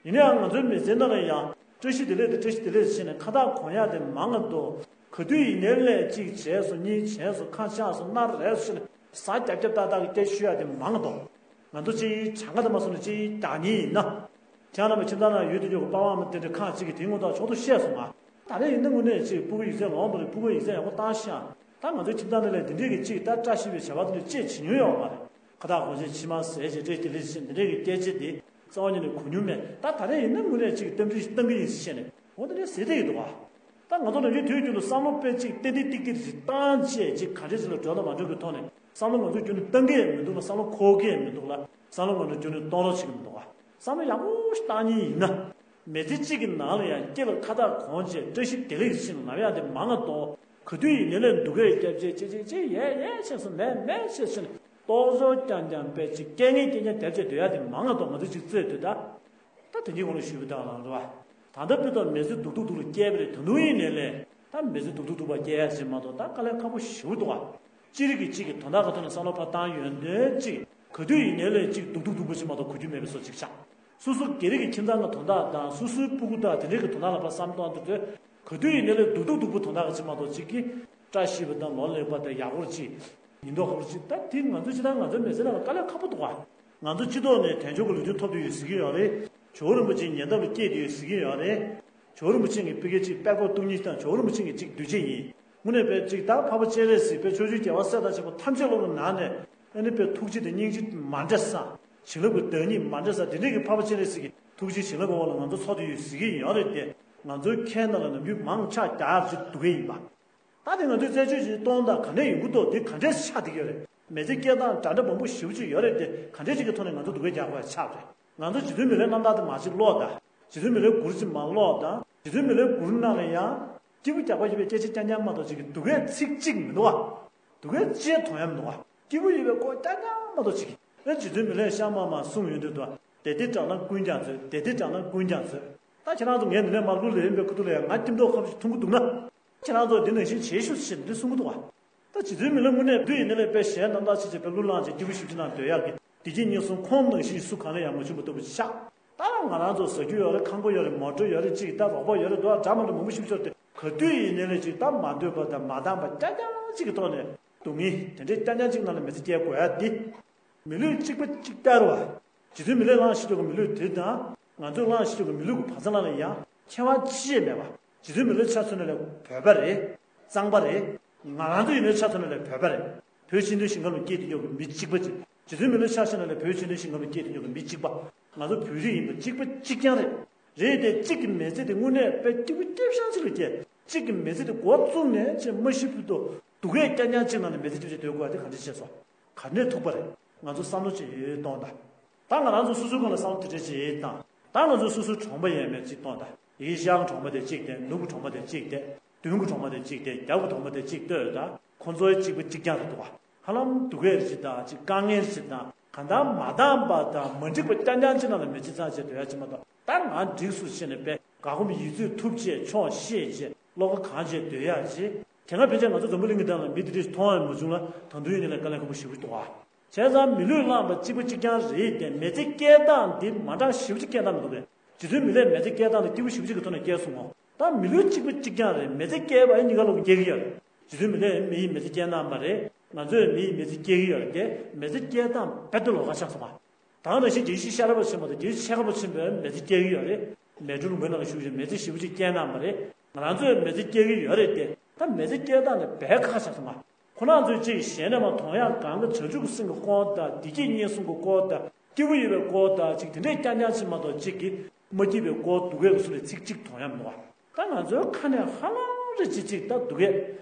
ཡིན་ནའང་ང་ཚོའི་མི་ཚེ་ནང་ལ་ཡང་བཀྲ་ཤིས་བདེ་ལེགས་དང་བཀྲ་ཤིས་བདེ་ལེགས་ཟེར་ནས་ཁ་བཏགས་གོན་ཡག་དེ་མང་ང་འདུག་ག་དུས་ཡིན་ནའི་ལས་གཅིག་བྱས་སོང་། གཉིས་བྱས་སོང་། ཁ་ཆག་སོང་། སྣ་རལ་སོང་ཟེར་ནས་ཟ་རྒྱབ་རྒྱབ་ཏག་ཏག་གི་སྐད་ཤོད་ཡག་དེ་མང་ང་འདུག་ང་ཚོ་སྤྱི་བོའི་གྲངས་ཀ་དེ་མ་སོང་ན་སྤྱི་བོའི་བདག་ཉིད་ཡིན་ན། ཁྱེད་རང་རྣམ་པ་ཁྱིམ་ཚང་ནང་ཡོད་དུ་ཡོད་པའི་པ་ཕ་མ་དེ་འདྲ་ཁག་ཅིག་གིས་དེ་སྔོན་ཐག་ཆོད་དུ་ཤེས་སོང་ང་། ད་རེས་ཡིན་ན་དངོས་གནས་ཅིག་སྤུ་གུ་ཡིག་ཚད་ལོངས་པ་རེད། སྤུ་གུ་ཡིག་ཚད་ཡག་པོ་བཏང་ཤག་ད་ང་ཚོའི་ཁྱིམ་ཚང་འདི་ལ་འདི་འདྲས་ཀྱི་ཅིག་ད་བཀྲ་ཤིས་པའི་བྱ་བ་འདི་འདྲ་ཅིག་བྱེད་མྱོང་ཡོད་མ་རེད། ཁ་བཏགས་གོན་བྱས་མཆིལ་མ་བཟས་བྱས་བཀྲ་ཤིས་བདེ་ལེགས་ཟེར་འདི་འདྲས་ཀྱི་སྐད་ཆ་འདི་རྩ་བ་ཉིད་ནས་གོ་མྱོང་མེད། ད་ད་རེས་ཡིན་ན་དངོས་གནས་ཅིག་རྟེན་འབྲེལ་ཞིག་བཏང་གི་ཡིན་ཟེར་བཤད་ནས་འོ་འདི་འདྲས་ཟེར་བསྡད་ཀྱི་འདུག་ག་ད་ང་ཚོ་ནམ་རྒྱུན་དུས་རྒྱུན་དུ་བསམ་བློ་དཔེ་གཅིག་ཏན་ཏན་ཏིག་ཏིག་ཅིག་བཏང་བྱས་ཅིག་ག་འདྲས་ཅིག་ལ་འགྲོ་དང་མ་འགྲོ་གི་ཐོག་ནས་བསམ་བློ་ང་ཚོ་རྒྱུན་དུ་བཏང་གི་མི་འདུག་ལ། བསམ་བློ་འཁོར་གི་མི་འདུག་ལ། བསམ་བློ་ང་ཚོ་རྒྱུན་དུ་གཏོང་རོགས་བྱེད་ཀྱི་མི་འདུག་ག་བསམ་བློ་ཡག་པོ་ཞིག་བཏང་མཁན་ཡིན་ན། མི་ཚེ་གཅིག་གི་ནང་ལ་ཡང་དཀྱིལ་ལ་ཁ་བཏགས་གོན་བྱས་བཀྲ་ཤིས་བདེ་ལེགས་ཟེར་ནས་ལབ་ཡག་དེ་མང་ང་འདུག་ག་དུས་ཡིན་ནའི་ལས་སྡུག་སྐད་རྒྱབ་བྱས་ཅི་ཅི་ཅི་ཡས་ཡས་བྱས་སོང་། མེད་མེད་བྱས་སོང་ནས་ལྟོགས་ཚོད་རྐྱང་རྐྱང་དཔེ་ཅིག་སྐད་ངན་སྐད་རྐྱང་རྒྱབ་བྱས་སྡོད་ཡག་དེ་མང་ང་འདུག་ང་ཚོ་ཅིག་རྩོད་དུས་ད། ད་དེ་གཉིས་གོང་ལ་ཞུས་པ་དང་ལ་རེད་བ། ད་ལྟ་བུ་དང་མི་ཚེ་སྡུག་སྡུག་སྡུག་ལ་སྐྱེལ་བ་རེད། ད་དུང་ཡིན་ནའི་ལས་ད་མི་ཚེ་སྡུག་སྡུག་སྡུག་པ་སྐྱེལ་ཡག་ཞིག་མ་གཏོགས་ད་དཀའ་ལས་ཁག་པོ་ཞེ་པོ་འདུག་ག་གཅིག་རིགས་ཀྱིས་གཅིག་གི་དོན་དག་གི་ཐོག་ནས་བསམ་བློ་ཕར་བཏང་ཡོང་དུས་གཅིག་ག་དུས་ཡིན་ནའི་ལས་གཅིག་སྡུག་སྡུག་སྡུག་པོ་ཞིག་མ་གཏོགས་གོ་རྒྱུ་མེད་པའི་བཟོ་ཅིག་ཆགས། སོ་སོ་སྒེར་གྱི་ཁྱིམ་ཚང་གི་དོན་དག་དང་སོ་སོའི་སྤུ་གུ་དང་དེ་འདྲའི་གི་དོན་དག་ལ་ཕར་བསམ་བློ་གཏོང་དུས་ག་དུས་ཡིན་ནའི་ལས་སྡུག་སྡུག་སྡུག་པོ་དོན་དག་གི་ཅིག་མ་གཏོགས་གཅིག་གིས་བཀྲ་ཤིས་པ་དང་ལོ་ལེགས་པ་དང་ཡག་པོ་ཅིག་ཡིན་མདོག་ཁ་པོ་ཅིག་ད་དེ་ང་ཚོ་ཅི་ད་ང་ཚོའི་མི་ཚེ་ནང་ལ་དཀའ་ལས་ཁག་པོ་འདུག་ག་ང་ཚོ་སྤྱི་ཚོགས་ནས་དལ་འབྱོར་གྱི་ལུས་རྟེན་ཐོབ་བསྡད་ཡོད་ཟེར་གྱི་ཡོད་རེད། ཇོ་བོ་རིན་པོ་ཆེའི་ཉེ་འདབས་ལ་སྐྱེས་བསྡད་ཡོད་ཟེར་གྱི་ཡོད་རེད། ཇོ་བོ་རིན་པོ་ཆེ་གི་ཕ་གི་གཅིག་དཔལ་ཁོག་སྟོང་ཉིད་དང་ཇོ་བོ་རིན་པོ་ཆེ་གི་གཅིག་འདུས་བྱས་ཡིན། དངོས་གནས་དཔེ་གཅིག་ད་འཕགས་པ་སྤྱན་རས་གཟིགས་དཔེ་ཕྱོགས་བཅུའི་རྒྱལ་བ་སྲས་དང་བཅས་པ་ཐམས་ཅད་ལོ་གི་ནང་ནས་ཨ་ནི་དཔེ་ཐུགས་རྗེ་དང་སྙིང་རྗེ་མ་འདྲ་ས། བྱིན་རླབས་ཀྱི་བདག་ཉིད་མ་འདྲ་ས་དེ་འདྲས་ཀྱི་འཕགས་པ་སྤྱན་རས་གཟིགས་ཀྱི་ཐུགས་རྗེ་བྱིན་རླབས་ཀྱི་འོག་ལ་ང་ཚོ་འཚོ་བསྡད་ཡོད་ཟེར་གྱི་ཡོད་རེད་དེ། ང་ཚོའི་ཁའི་ནང་ལ་ནམ་རྒྱུན་མང་ཆ་རྒྱག་ཅིག་འདུག་གི་ཡིན་པ། ད་དེ་ང་ཚོས་རྩད་གཅོད་བྱེད་གཏོང་སྟངས་ག་འདྲས་ཡོང་གི་འདུག་དེ་ག་འདྲས་ཆགས་བསྡད་ཀྱི་ཡོད་རེད། མི་ཚེ་སྐྱེལ་སྟངས་འདྲ་འདྲ་མང་པོ་ཞེ་པོ་ཅིག་ཡོད་རེད་དེ། ག་འདྲས་ཅིག་གི་ཐོག་ནས་ང་ཚོ་སྡུག་སྐད་རྒྱག་དགོས་ཡ་ཆགས་པ་རེད། ང་ཚོ་རྗེ་བཙུན་མི་ལའི་རྣམ་ཐར་དེ་མར་ཅིག་ཀློག་དང་། རྗེ་བཙུན་མི་ལའི་མགུར་ཅིག་མར་ཀློག་དང་། རྗེ་བཙུན་མི་ལའི་མགུར་ནང་ལ་ཡང་། སྐྱིད་པོ་རྒྱག་པ་ཡིན་པའི་སྐད་ཆ་རྐྱང་རྐྱང་མ་གཏོགས་ཅིག་གི་སྡུག་སྐད་ཚིག་གཅིག་མི་འདུག་ག་སྡུག་སྐད་ཅིག་མཐོང་ཡ་མི་འདུག་ག་སྐྱིད་པོ་ཡིན་པའི་སྐོར་རྐྱང་རྐྱང་མ་གཏོགས་ཅིག་ཨེ་རྗེ་བཙུན་མི་ལས་ཤ་མ་མ་གསུང་ཡོང་དུས་དུ། དེ་དེ་དྲག་ན་ཀུན་ཀྱང་ཚོད། དེ་དེ་དྲག་ན་ཀུན་ཀྱང་ཚོད། ད་ཁྱེད་རང་ཚོ་ངས་འདི་ནས་མར་གླུ་ལེན་པའི་ཁུ་ཐུག་ལ་ཡང་ང་སྐྱིད་མདོག་ཁ་པོ་ཞིག་མཐོང་གི་འདུག་ན། ཁྱེད་རང་ཚོ་འདི་ནང་བཞིན་བྱེད་ཤོག་ཞེས་འདི་གསུང་གི་འདུག་ག་ད་རྗེ་བཙུན་མི་ལས་དངོས་གནས་བོད་ཡིན་ན་ལས་དཔེ་གཞན་རྣམ་དག་ཅིག་བྱས་པའི་གླུ་བླངས་ཅིག་སྐྱིད་པོ་ཞིབ་ཅིག་ནང་སྡོད་ཡག་གི་བདེ་སྐྱིད་གཉེར་སྲུང་ཁོང་ནང་བཞིན་སུ་གང་ལ་ཡང་མ་བྱུང་བ་ལྟ་བུ་ཆགས། ད་ང་རང་ཚོ་ཟ་རྒྱུ་ཡོད་རེད། ཁང་པ་ཡོད་རེད། མོ་ཊ་ཡོད་རེད། ཅིག་ད་རོགས་པ་ཡོད་རེད། འདུག་ཨ་འདྲ་མ་འདྲ་མང་པོ་ཞིག་ཚོར་ཏེ་ག་དུས་ཡིན་ནའི་ལས་ཅིག་ད་མ་འདོད་པ་དང་མ་འདང་པ་རྐྱང་རྐྱང་ཅིག་གི་ཐོག་ནས་སྡུག་བསྔལ་དེ་འདྲའི་རྐྱང་རྐྱང་ཅིག་ནང་ལ་མི་ཚེ་སྐྱེལ་དགོས་ཡ་དེ། མི་ལུས་གཅིག་པ་གཅིག་རྟར་བ། རྗེ་བཙུན་མི་ལས་གླེང་ཤེས་ཀྱོག་གི་མི་ལུས་དེ་དང་ང་ཚོས་གླེང་ཤེས་ཀྱོག་གི་མི་ལུས་ཀྱི་བག་ཚ་ལ་ལ་ཡང་ཁྱད་པར་ཅི་ཡང་མེད་པ། རྗེ་བཙུན་མི་ལུས་ཆ་མཚོན་ན་ལས་བོད་པ་རེད། གཙང་པ་རེད། ང་རང་ཚོ་ཡིན་ནའི་ཆ་མཚོན་ན་ལས་བོད་པ་རེད། བོད་ཆེས་མཐོའི་ཞིང་ཁམས་ལ་སྐྱེས་ཏེ་ཡོད་པའི་མི་གཅིག་པ་ཅིག་རྗེ་བཙུན་མི་ལུས་ཆ་མཚོན་ན་ལས་བོད་ཆེས་མཐོའི་ཞིང་ཁམས་ལ་སྐྱེས་ཏེ་ཡོད་པའི་མི་གཅིག་པ། ང་ཚོ་བོད་རིགས་ཡིན་པ་གཅིག་པ་གཅིག་རྐྱང་རེད། རེད་དེ་གཅིག་གི་མི་ཚེ་དེ་དངོས་གནས་དཔེ་སྐྱིད་པོ་སྐྱིད་ཤང་ཅིག་ལ་སྐྱེལ། གཅིག་གི་མི་ཚེ་དེ་འགོ་བཙུགས་ནས་ཅིག་མ་ཤི་བར་དུ་སྡུག་སྐད་རྐྱང་རྐྱང་ཅིག་ནང་ནས་མི་ཚེ་སྐྱིད་པོ་ཅིག་སྡོད་དགོས་པ་དེ་ག་འདྲ་བྱས་སོང་། ག་ནས་ཐུག་པ་རེད། ང་ཚོ་བསམ་བློ་ཅིག་གཏོང་དང་། ད་ང་རང་ཚོ་སོ་སོའི་སྒང་ལ་བསམ་བློ་དེ་འདྲ་ཅིག་བཏང་། ད་ང་ཚོ་སོ་སོའི་གྲོང་པ་ཡས་མས་ཅིག་གཏོང་དང་། ཡིན་ཤང་གྲོང་པ་དེ་གཅིག་བསྡད། ནུབ་ཀྱི་གྲོང་པ་དེ་གཅིག་བསྡད། མདུན་གྱི་གྲོང་པ་དེ་གཅིག་བསྡད། རྒྱབ་ཀྱི་གྲོང་པ་དེ་གཅིག་ལྟོས་དང་། ཁོ་ཚོའི་གཅིག་པ་གཅིག་རྐྱང་རེད་འདུག་ག་ཧ་ལམ་སྡུག་སྐད་ཅིག་དང་ཅིག་དཀའ་ངལ་ཅིག་དང་གང་ལྟར་མ་འདང་པ་དང་མ་འགྲིག་པ་རྐྱང་རྐྱང་ཅིག་ནང་ལ་མི་ཚེ་ཚར་བྱས་སྡོད་ཡ་ཅིག་མ་གཏོགས། ད་ང་འགྲིག་སོང་ཟེར་ནས་དཔེ་དགའ་སྒོམ་ཡིད་ཚོད་ཐུབ་བྱས་ཆོག་ཤེས་བྱས་བློ་ཁ་གང་བྱས་སྡོད་ཡ་ཅིག་དེ་སྔ་ཕལ་ཆེར་ང་ཚོ་འཛམ་བུ་གླིང་གི་སྟེང་ལ་མི་དེ་འདྲ་ཞིག་མཐོང་ཡང་མ་བྱུང་ལ། ད་དུང་ཡིན་ནའི་ལས་དཀའ་ལས་ཁག་པོ་ཞེ་པོ་ཅིག་འདུག་ག་བྱས་ཙང་མི་ལུས་བླངས་པ་གཅིག་པ་གཅིག་རྐྱང་རེད་དེ། མི་ཚེ་སྐྱེལ་སྟངས་འདི་མ་འདྲ་ཞེ་པོ་ཅིག་སྐྱེལ་སྟངས་མི་འདུག་གས། རྗེ་བཙུན་མི་ལས་མི་ཚེ་སྐྱེལ་སྟངས་འདི་སྐྱིད་པོ་ཞེ་པོ་ཅིག་གི་ཐོག་ནས་སྐྱེལ་སོང་ངོ་། ད་མི་ལུས་གཅིག་པ་གཅིག་རྐྱང་རེད། མི་ཚེ་སྐྱེལ་བ་ཡིན་གཉིས་ཀ་ལོག་སྐྱེལ་གི་ཡོད་རེད། རྗེ་བཙུན་མི་ལས་མི་ཡི་མི་ཚེ་སྐྱེལ་སྟངས་མ་རེད། ང་ཚོས་མི་ཡི་མི་ཚེ་སྐྱེལ་གི་ཡོད་རེད་དེ། མི་ཚེ་སྐྱེལ་སྟངས་རྦད་དེ་ལོགས་ཀ་ཆགས་སོང་ང་། ད་ག་ནང་བཞིན་རྒྱལ་སྲས་ཤེས་རབ་ཆེན་པོ་དང་རྒྱལ་སྲས་ཆེ་ཁ་པོ་ཆེན་པོས་མི་ཚེ་སྐྱེལ་གི་ཡོད་རེད། མལ་གྲོ་ལུང་པའི་ནང་ལ་བཞུགས་བྱས་མི་ཚེ་ཞེ་པོ་ཅིག་སྐྱེལ་གནང་བ་རེད། ང་རང་ཚོས་མི་ཚེ་སྐྱེལ་གི་ཡོད་རེད་དེ། ད་མི་ཚེ་སྐྱེལ་སྟངས་དེ་རྦད་ཁག་ཆགས་སོང་ང་། ཁོ་རང་ཚོས་ཅིག་གཞན་ནས་མ་མཐོང་ཡག་གང་གི་བྱང་ཆུབ་ཀྱི་སེམས་ཀྱི་སྐོར་དང་བདེ་སྐྱིད་གཉེར་སྲུང་གི་སྐོར་དང་སྐྱིད་པོ་ཡོད་པའི་སྐོར་དང་ཅིག་དེ་འདྲས་རྐྱང་རྐྱང་ཅིག་མ་གཏོགས། ཅིག་གིས་མ་སྐྱིད་པའི་སྐོར་སྡུག་སྐད་ཀྱི་སུ་ལས་ཚིག་གཅིག་མཐོང་ཡག་མི་འདུག་ག་ད་ང་ཚོའི་ཁ་ནས་ཧ་ལམ་རེ་ཅིག་ཅིག་ད་སྡུག་སྐད།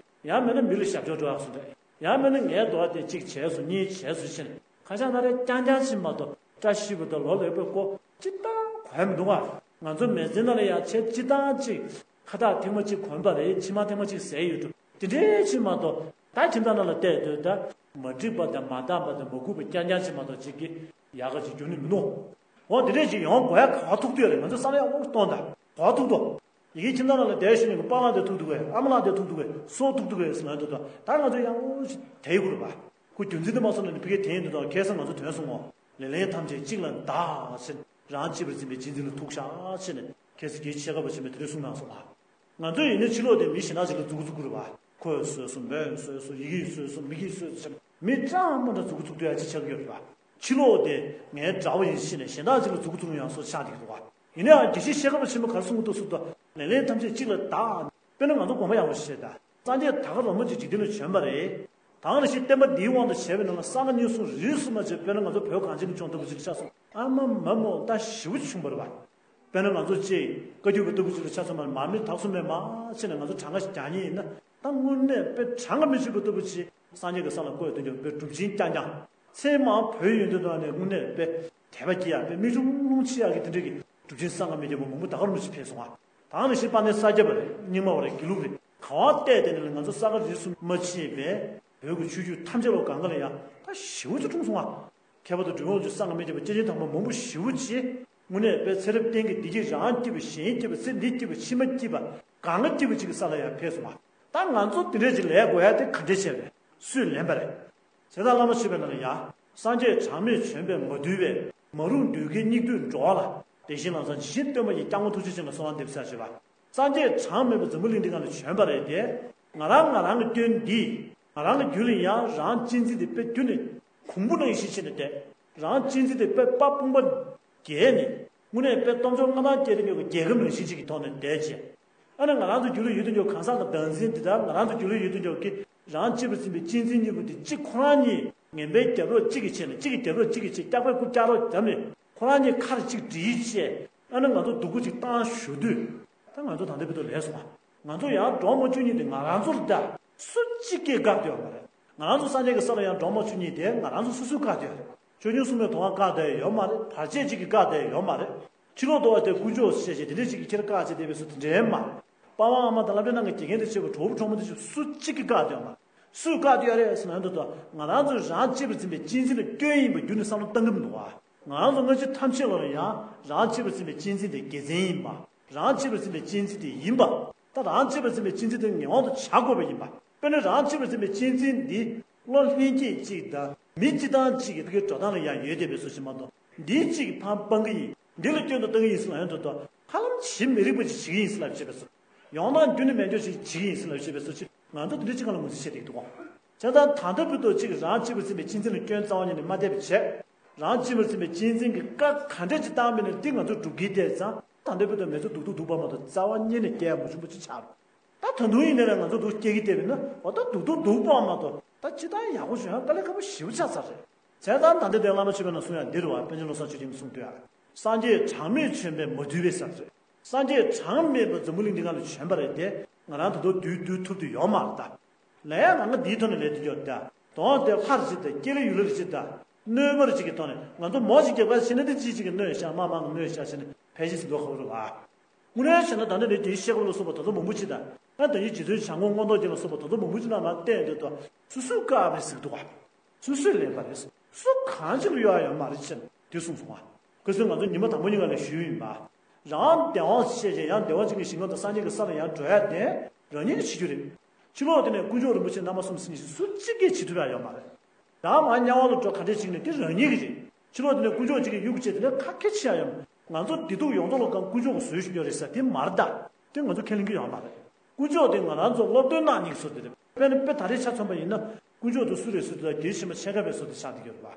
ཡང་མིན་ན་མི་ལ་ཞབས་ཕྱི་འགྲོ་ཡག་སུ་རེད། ཡང་མིན་ན་ངའི་འདོད་པ་དེ་གཅིག་བྱས་སོང་གཉིས་བྱས་སོང་ཟེར་ནས་ཁ་ཤགས་སྣ་རལ་རྐྱང་རྐྱང་ཞིག་མ་གཏོགས། བཀྲ་ཤིས་པ་དང་ལོ་ལེགས་པའི་སྐོར་སྤྱིར་བཏང་གོ་ཡ་མི་འདུག་ག་ང་ཚོ་མི་ཚེ་ནང་ལ་ཡང་ཆེས་སྤྱིར་བཏང་ཅིག་ཁ་བཏགས་ཐེངས་མ་གཅིག་གོན་པ་རེད། མཆིལ་མ་ཐེངས་མ་གཅིག་ཟས་ཡོད་འགྲོ། དེ་འདྲའི་ཞིག་མ་གཏོགས། ད་ཁྱིམ་ཚང་ནང་ལ་བལྟས་དུས་ད་མ་འགྲིག་པ་དང་མ་འདང་པ་དང་མ་སྒུག་པ་རྐྱང་རྐྱང་ཞིག་མ་གཏོགས་ཅིག་གིས་ཡག་ག་ཅིག་འགྱུར་ནི་མི་འདུག་འོ་དེ་འདྲས་ཅིག་ཡོང་དགོས་ཡ་ག་བ་ཐུག་དུས་རེད། ང་ཚོ་བསམ་ཡ་འོ་གཏོང་ད་ག་བ་ཐུག་དོ། ཡི་གེ་ཁྱིམ་ཚང་ནང་ལ་བསྡད་ཤི་ནས་པཱ་ལགས་དེ་ཐུག་འདུག་གས། ཨ་མ་ལགས་དེ་ཐུག་འདུག་གས། སོ་ཐུག་འདུག་གས་ཟེར་ལབ་འདུག་ད་ང་ཚོ་ཡང་ཅིག་དེ་ཡི་གུ་རུ་བ། ཁོ་རྒྱུ་མཚན་དེ་མ་གསུངས་ན་ནི་ཕ་གིར་དེ་ཡིན་འདུག་ད་ཁ་སང་ང་ཚོ་དོན་གསུང་ངོ་། ལེ་ལན་ཐམས་ཅད་གཅིག་ལ་བདག་ཟེར། རང་གཅེས་པར་འཛིན་པའི་གཅེས་འཛིན་ལ་ཐུག་བཞག་ཟེར་ནས་ཁ་སང་རྗེ་ཆེ་ཁ་པ་ཆེན་པོས་དེ་འདྲ་གསུངས་གནང་སོང་ང་། ང་ཚོ་ཡིན་ནའི་ཕྱི་ལོགས་དེ་མི་གཞན་དག་ཅིག་ལ་མཛུབ་གུ་བཙུགས་ཀྱི་རེད་བ། ཁོས་བཟོས་སོང་། མོས་བཟོས་སོང་། ཡི་གེས་བཟོས་སོང་། མི་གིས་བཟོས་སོང་ཟེར་ནས་མི་གྲངས་མང་དྲགས་མཛུབ་གུ་བཙུགས་སྡོད་ཡ་ཅིག་ཆགས་ཀྱི་ཡོད་རེད་བ། ཕྱི་ལོགས་དེ་ངའི་དགྲ་བོ་ཡིན་ཟེར་ནས་གཞན་དག་ཅིག་ལ་མཛུབ་གུ་བཙུགས་ཡོང་ཡ་སོགས་ཆགས་བསྡད་ཀྱི་འདུག་བ། ཡིན་ནའང་རྒྱལ་སྲས་ཤེས་རབ་ཆེན་པོས་ག་རེ་གསུངས་ཀྱི་འདུག་ཟེར་དུས། ལེ་ལན་ཐམས་ཅད་གཅིག་ལ་བདག་དཔེར་ན་ང་ཚོ་དགོངས་པ་ཡག་པོ་ཞིག་བཞེས་དང་། སངས་རྒྱས་ད་ག་རོ་མོ་ཅིག་འཇིག་རྟེན་ལ་བྱོན་པ་རེད། ད་ག་ནང་བཞིན་བསྟན་པ་འདིའི་དབང་དུ་བྱས་པའི་ནང་ལ་གསང་སྔགས་རྙེད་སོང་རིས་སུ་མ་ཆད། དཔེར་ན་ང་ཚོ་བོད་གངས་ཅན་གྱི་ལྗོངས་ལྟ་བུ་ཅིག་ལ་ཆ་མཚོན། ཨ་མ་མ་མོ་ད་ཞེ་པོ་ཅིག་བྱུང་བ་རེད་བ། དཔེར་ན་ང་ཚོ་ཅིག་བཀའ་བརྒྱུད་པ་ལྟ་བུ་ཅིག་ལ་ཆ་མཚོན་པ་ན། མར་མེ་དྭགས་བཟོ་མེད་མ་བྱས་ནས་ང་ཚོ་གྲངས་ཀ་ཞིག་རྒྱག་མཁན་ཡིན་ན། ད་དངོས་གནས་དཔེ་གྲངས་ཀ་མི་ཆོད་པ་ལྟ་བུ་ཅིག་སངས་རྒྱས་ཀྱི་ས་ལ་བཀོད་དོན་ཀྱང་དཔེ་གྲུབ་ཆེན་རྐྱང་རྐྱང་། ཚད་མ་བོད་ཡོན་ཏན་ཐོག་ནས་དངོས་གནས་དཔེ་དད་པ་སྐྱེ་ཡག་དཔེ་མིག་ཆུང་ཆུང་ཆེ་ཡག་གི་དེ་འདྲ་གི་གྲུབ་ཆེན་གསང་སྔགས་མི་བརྒྱ་པ་མང་པོ་ད་ག་རུ་མི་ཞིག་ཕེབས་སོང་ང་། ད་ག་ནང་བཞིན་དཔལ་ལྡན་ས་སྐྱ་པ་རེད། རྙིང་མ་བ་རེད། དགེ་ལུགས་རེད། ག་བ་བལྟས་བལྟས་ནས་ལ་ང་ཚོ་གསང་སྔགས་རིས་སུ་མ་ཆད་པའི་བོད་ཀྱི་ཆོས་བརྒྱུད་ཐམས་ཅད་ལ་གང་ག་ལ་ཡང་ད་ཞེ་པོ་ཅིག་འཁྲུངས་སོང་ང་། ཁྱད་པར་དུ་འབྲི་གུང་ལ་ཆོས་གསང་སྔགས་མི་བརྒྱ་པ་སྐྱེས་ཆེན་དམ་པ་མང་པོ་ཞེ་པོ་ཅིག་དངོས་གནས་དཔེ་ཚེ་རབས་གཏན་གྱི་བདེ་སྐྱིད་རང་སྐྱིད་པ་གཞན་སྐྱིད་པ་ཚེ་འདི་སྐྱིད་པ་ཕྱི་མ་སྐྱིད་པ་གང་ག་སྐྱིད་པ་ཅིག་གི་ས་ལ་ཡང་ཕེབས་སོང་ང་། ད་ང་ཚོ་དེ་འདྲས་ཅིག་ལས་དགོས་ཡ་དེ་ག་འདྲས་བྱས་པས་སུས་ལན་པ་རེད། ཚེ་བདག་བླ་མ་མཆོད་པའི་ནང་ལ་ཡ། སངས་རྒྱས་གྲངས་མེད་བྱོན་པས་མ་དུལ་བའི། མ་རུངས་གདུལ་དཀའི་སྙིགས་དུས་འགྲོ་བ་ལ། དེ་བཞིན་ལམ་སྲང་ཇི་བཞིན་སྟོན་པ་ཡི། སྐྱབས་མགོན་ཐུགས་རྗེ་ཅན་ལ་གསོལ་བ་འདེབས་ཟེར་ཞེས་པ། སངས་རྒྱས་གྲངས་མེད་པ་འཛམ་བུ་གླིང་འདི་སྒང་ལ་བྱོན་པ་རེད་དེ། ང་རང་ང་རང་གི་སྐྱོན་འདི། ང་རང་གི་རྒྱུད་ལ་ཡང་རང་གཅེས་འཛིན་དེ་དཔེ་རྒྱུད་ནས་གོང་བུ་ནང་བཞིན་བྱས་ནས་བསྡད། རང་གཅེས་འཛིན་དེ་དཔེ་དཔའ་དཔུང་པ་རྒྱས་ནས། དངོས་གནས་དཔེ་སྟོབས་འབྱོར་མངའ་ཐང་སྐྱེས་ཏེ་ཡོད་པའི་རྒྱལ་ཁབ་ནང་བཞིན་ཅིག་གི་ཐོག་ནས་བསྡད་བྱས། ཨ་ནི་ང་རང་ཚོ་རྒྱུད་ལ་ཡོད་དུ་འཇོག་གང་ཟག་དང་བདག་འཛིན་དེ་དག་ང་རང་ཚོ་རྒྱུད་ལ་ཡོད་དུ་འཇོག་གི་རང་གཅེས་པར་འཛིན་པའི་གཅེས་འཛིན་གཉིས་པོ་དེ་གཅིག་ཁོ་རང་གཉིས་ངན་པའི་རྒྱབ་རོགས་གཅིག་གིས་བྱས་ནས་གཅིག་གི་རྒྱབ་རོགས་གཅིག་གིས་བྱས། སྐྱག་པའི་རྐུབ་བཀྱག་རོགས་བརྒྱབ་ནས་ཁོ་རང་གཉིས་ཁར་གཅིག་སྒྲིལ་བྱས། ཨ་ནི་ང་ཚོ་སྡུག་པོ་གཅིག་བཏང་ཞུ་དུས། ད་ང་ཚོ་ད་ལྟ་བར་དུ་ལས་སོང་བ། ང་ཚོ་ཡང་འབྲོག་མོ་བཅུ་གཉིས་དེ་ང་རང་ཚོ་ལ་ད་སུ་གཅིག་གིས་བཀག་བསྡད་ཡོད་མ་རེད། ང་རང་ཚོ་སངས་རྒྱས་ཀྱི་ས་ལ་ཡང་འབྲོག་མོ་བཅུ་གཉིས་དེ་ང་རང་ཚོ་སོ་སོས་བཀག་བསྡད་ཡོད་རེད། ཆོས་སྐྱོང་སྲུང་མས་དོ་སྣང་བཀག་བསྡད་ཡོད་མ་རེད། བར་ཆད་ཅིག་གིས་བཀག་བསྡད་ཡོད་མ་རེད། ཕྱི་ལོགས་དུ་བ་དེ་དཀོན་མཆོག་ཞེས་བྱས་དེ་འདྲས་ཅིག་གིས་ཁྱེར་བཀག་བྱས་བསྡད་པའི་སུ་དེ་འདྲས་མ་རེད། པ་ཕ་ཨ་མ་དང་སློབ་གྲྭའི་ནང་གི་དགེ་རྒན་དང་བཅས་པ་གྲོགས་པོ་གྲོགས་མོ་དེ་ཚོ་སུ་གཅིག་གིས་བཀག་བསྡད་ཡོད་མ་རེད། སུས་བཀག་བསྡད་ཡོད་རེད་ཟེར་ན། འདི་ལྟར་ང་རང་ཚོས་རང་གཅེས་པར་འཛིན་པའི་གཅེས་འཛིན་ལ་སྐྱོན་ཡིན་པ་རྒྱུད་ནས་བསམ་བློ་གཏང་གི་མི་འདུག་བ། ང་རང་ཚོ་སྔ་ཕྱི་ཐམས་ཅད་ལ་ཡང་རང་གཅེས་པར་འཛིན་པའི་གཅེས་འཛིན་དེ་དགེ་མཚན་ཡིན་པ། རང་གཅེས་པར་འཛིན་པའི་གཅེས་འཛིན་དེ་ཡིན་པ། ད་རང་གཅེས་པར་འཛིན་པའི་གཅེས་འཛིན་དེ་ངེས་པར་དུ་བྱ་དགོས་པ་ཡིན་པ། དཔེར་ན་རང་གཅེས་པར་འཛིན་པའི་གཅེས་འཛིན་འདི་བློ་ལྷན་སྐྱེས་གཅིག་དང་མི་སྤྱི་བཏང་གཅིག་གི་ཕ་གིའི་འགྲོ་སྟངས་ལ་ཡང་ཡོད་བསྡད་པའི་བཟོ་ཞིག་མ་གཏོགས། འདིའི་གཅིག་གིས་ཕར་སྤང་གི་ཡིན། འདི་ལ་སྐྱོན་དུ་བཏང་གི་ཡིན་ཟེར་ལབ་ཡོང་དུས་ད་ཧ་ལམ་ཇི་མི་རིགས་པ་ཅིག་བྱེད་ཀྱི་ཡིན་ཟེར་ལབ་བྱེད་པའི་བཟོ། ཡང་ན་རྒྱུ་ནི་མེད་འགྱོ་ཞིག་བྱེད་ཀྱི་ཡིན་ཟེར་ལབ་བྱེད་པའི་བཟོ་ཅིག་ང་ཚོ་དེ་འདྲ་ཅིག་སྒང་ལ་ངོས་འཛིན་བྱེད་བསྡད་ཀྱི་འདུག་གོ། བྱས་ཙང་ད་ལྟ་བར་དུ་གཅིག་རང་གཅེས་པར་འཛིན་པའི་གཅེས་འཛིན་ལ་སྐྱོན་རྩ་བ་ཉིད་ནས་མ་བསྡད་པ་བྱས། རང་གཅེས་པར་འཛིན་པའི་གཅེས་འཛིན་གྱི་བཀའ་ག་འདྲ་ཅིག་བཏང་པ་ཡིན་ན་འདི་ང་ཚོ་སྒྲུབ་ཀྱི་བསྡད་ཙང་ད་ལྟ་བར་དུ་མི་ཚོ་སྡུག་སྡུག་སྡུག་པ་མ་གཏོགས་རྩ་བ་ཉིད་ནས་སྐྱེ་ཡ་མ་བྱུང་པ་ཅིག་ཆགས་འདུག་ད་ད་དུང་ཡིན་ནའི་ང་ཚོ་སྡུག་སྐྱེ་གི་བསྡད་པ་ཡིན་ན་འོ་ད་སྡུག་སྡུག་སྡུག་པ་མ་གཏོགས་ད་སྤྱིར་བཏང་ཡག་པོ་བྱུང་ཡ་དཀའ་ལས་ཁག་པོ་ཞེ་པོ་ཆགས་ཚར་རེད། བྱས་ཙང་ད་ལྟ་དེ་བླ་མ་མཆོད་པའི་ནང་གསུངས་ཡ་འདི་རེད་བ། པཎ་ཆེན་བློ་བཟང་ཆོས་རྒྱན་གྱིས་གསུངས་དུས་ཡ། སངས་རྒྱས་གྲངས་མེད་བྱོན་པས་མ་དུལ་བའི་ཟེར་ཚོད། སངས་རྒྱས་གྲངས་མེད་པ་འཛམ་བུ་གླིང་འདི་སྒང་ལ་བྱོན་པ་རེད་དེ་ང་རང་ད་དུང་དུལ་དུལ་ཐུབ་དུ་ཡོད་མ་རེད་ད། ལན་ཡང་ང་ང་འདིའི་ཐོག་ནས་ལས་དུས་ཡོད་ད། དོན་དེ་ལྷ་རེད་ཅེས་དང་སྐྱེ་བའི་ཡུལ་རེད་ཅེས་དང་། གནོད་པ་རེད་ཅེས་ཀྱི་ཐོག་ནས་ང་ཚོ་མོ་ཞིག་རྒྱབ་ཁ་བྱས་ན་དེ་ཅིག་ཅིག་གིས་གནོད་བཞག་མ་མང་གིས་གནོད་བཞག་བྱས་ནས་ཕལ་ཆེར་ཟིན་ཐོ་ཁ་བོ་རེད་བ། དངོས་གནས་བྱས་ན་ད་ནི་ནི་དེའི་བཤད་སྒོ་ལ་སོགས་པ་དེ་ཚོ་མང་པོ་ཅིག་དང་། ཨ་ད་ཡིན་རྗེ་བཙུན་བྱམས་མགོན་མངོན་རྟོགས་རྒྱན་ལ་སོགས་པ་དེ་ཚོ་མང་པོ་ཅིག་ནང་ལ་བལྟས་འདུག་ད། སུ་སུ་བཀག་པའི་ཟིག་འདུག་བ། སུ་སུས་ལེན་པ་རེད། སུ་གང་ཅིག་ལ་གཡོ་ཡ་ཡོད་མ་རེད་ཅེས་དེ་གསུངས་སོང་བ། ཁོ་ཚོས་ང་ཚོ་ཉི་མ་དང་པོ་ཉིན་ག་ལ་ཞུས་ཡིན་པ། རང་བདེ་བ་ཞེས་བྱས་ཡང་བདེ་བ་ཅན་གྱི་ཞིང་ཁམས་དང་སངས་རྒྱས་ཀྱི་ས་ལ་ཡང་འགྲོ་ཡ་དེ་རང་ཉིད་ཀྱིས་བྱེད་རྒྱུ་རེད། ཕྱི་ལོགས་དེ་ནས་དཀོན་མཆོག་རིན་པོ་ཆེ་རྣམ་པ་གསུམ་ཟེར་མཁན་ཞིག་སུ་གཅིག་གིས་བྱེད་ཐུབ་ཡ་ཡོད་མ་རེད། རང་མར་དམྱལ་བ་ལ་འགྲོ་ག་འདྲས་བྱེད་ནས་དེ་རང་ཉིད་ཀྱི་རེད། ཕྱི་ལོགས་དེ་ནས་དཀོན་མཆོག་གཅིག་གིས་གཡུག་བྱས་དེ་ནས་ཁ་སྐད་ཆེ་ཡ་ཡོད་མ་རེད། ང་ཚོ་བདེ་སྡུག་ཡོངས་རྫོགས་ལ་གང་དཀོན་མཆོག་གིས་བཟོས་བཞག་རྒྱུ་རེད་ཟེར་དེ་མ་རེད་ད། དེ་ང་ཚོ་ཁས་ལེན་གྱི་ཡོད་མ་རེད། དཀོན་མཆོག་དེ་ང་རང་ཚོ་སློབ་སྟོན་གནང་མཁན་གྱི་བཟོ་དེ་རེད། དཔེར་ན་དཔེ་ད་རེས་ཆ་མཚོན་པ་ཡིན་ན་དཀོན་མཆོག་དེ་སུ་རེད་ཟེར་དུས་ད་རྒྱལ་བྱེད་མ་ཆེ་ཁ་པའི་བཟོ་དེ་ཆགས་བསྡད་ཀྱི་ཡོད་རེད་པ།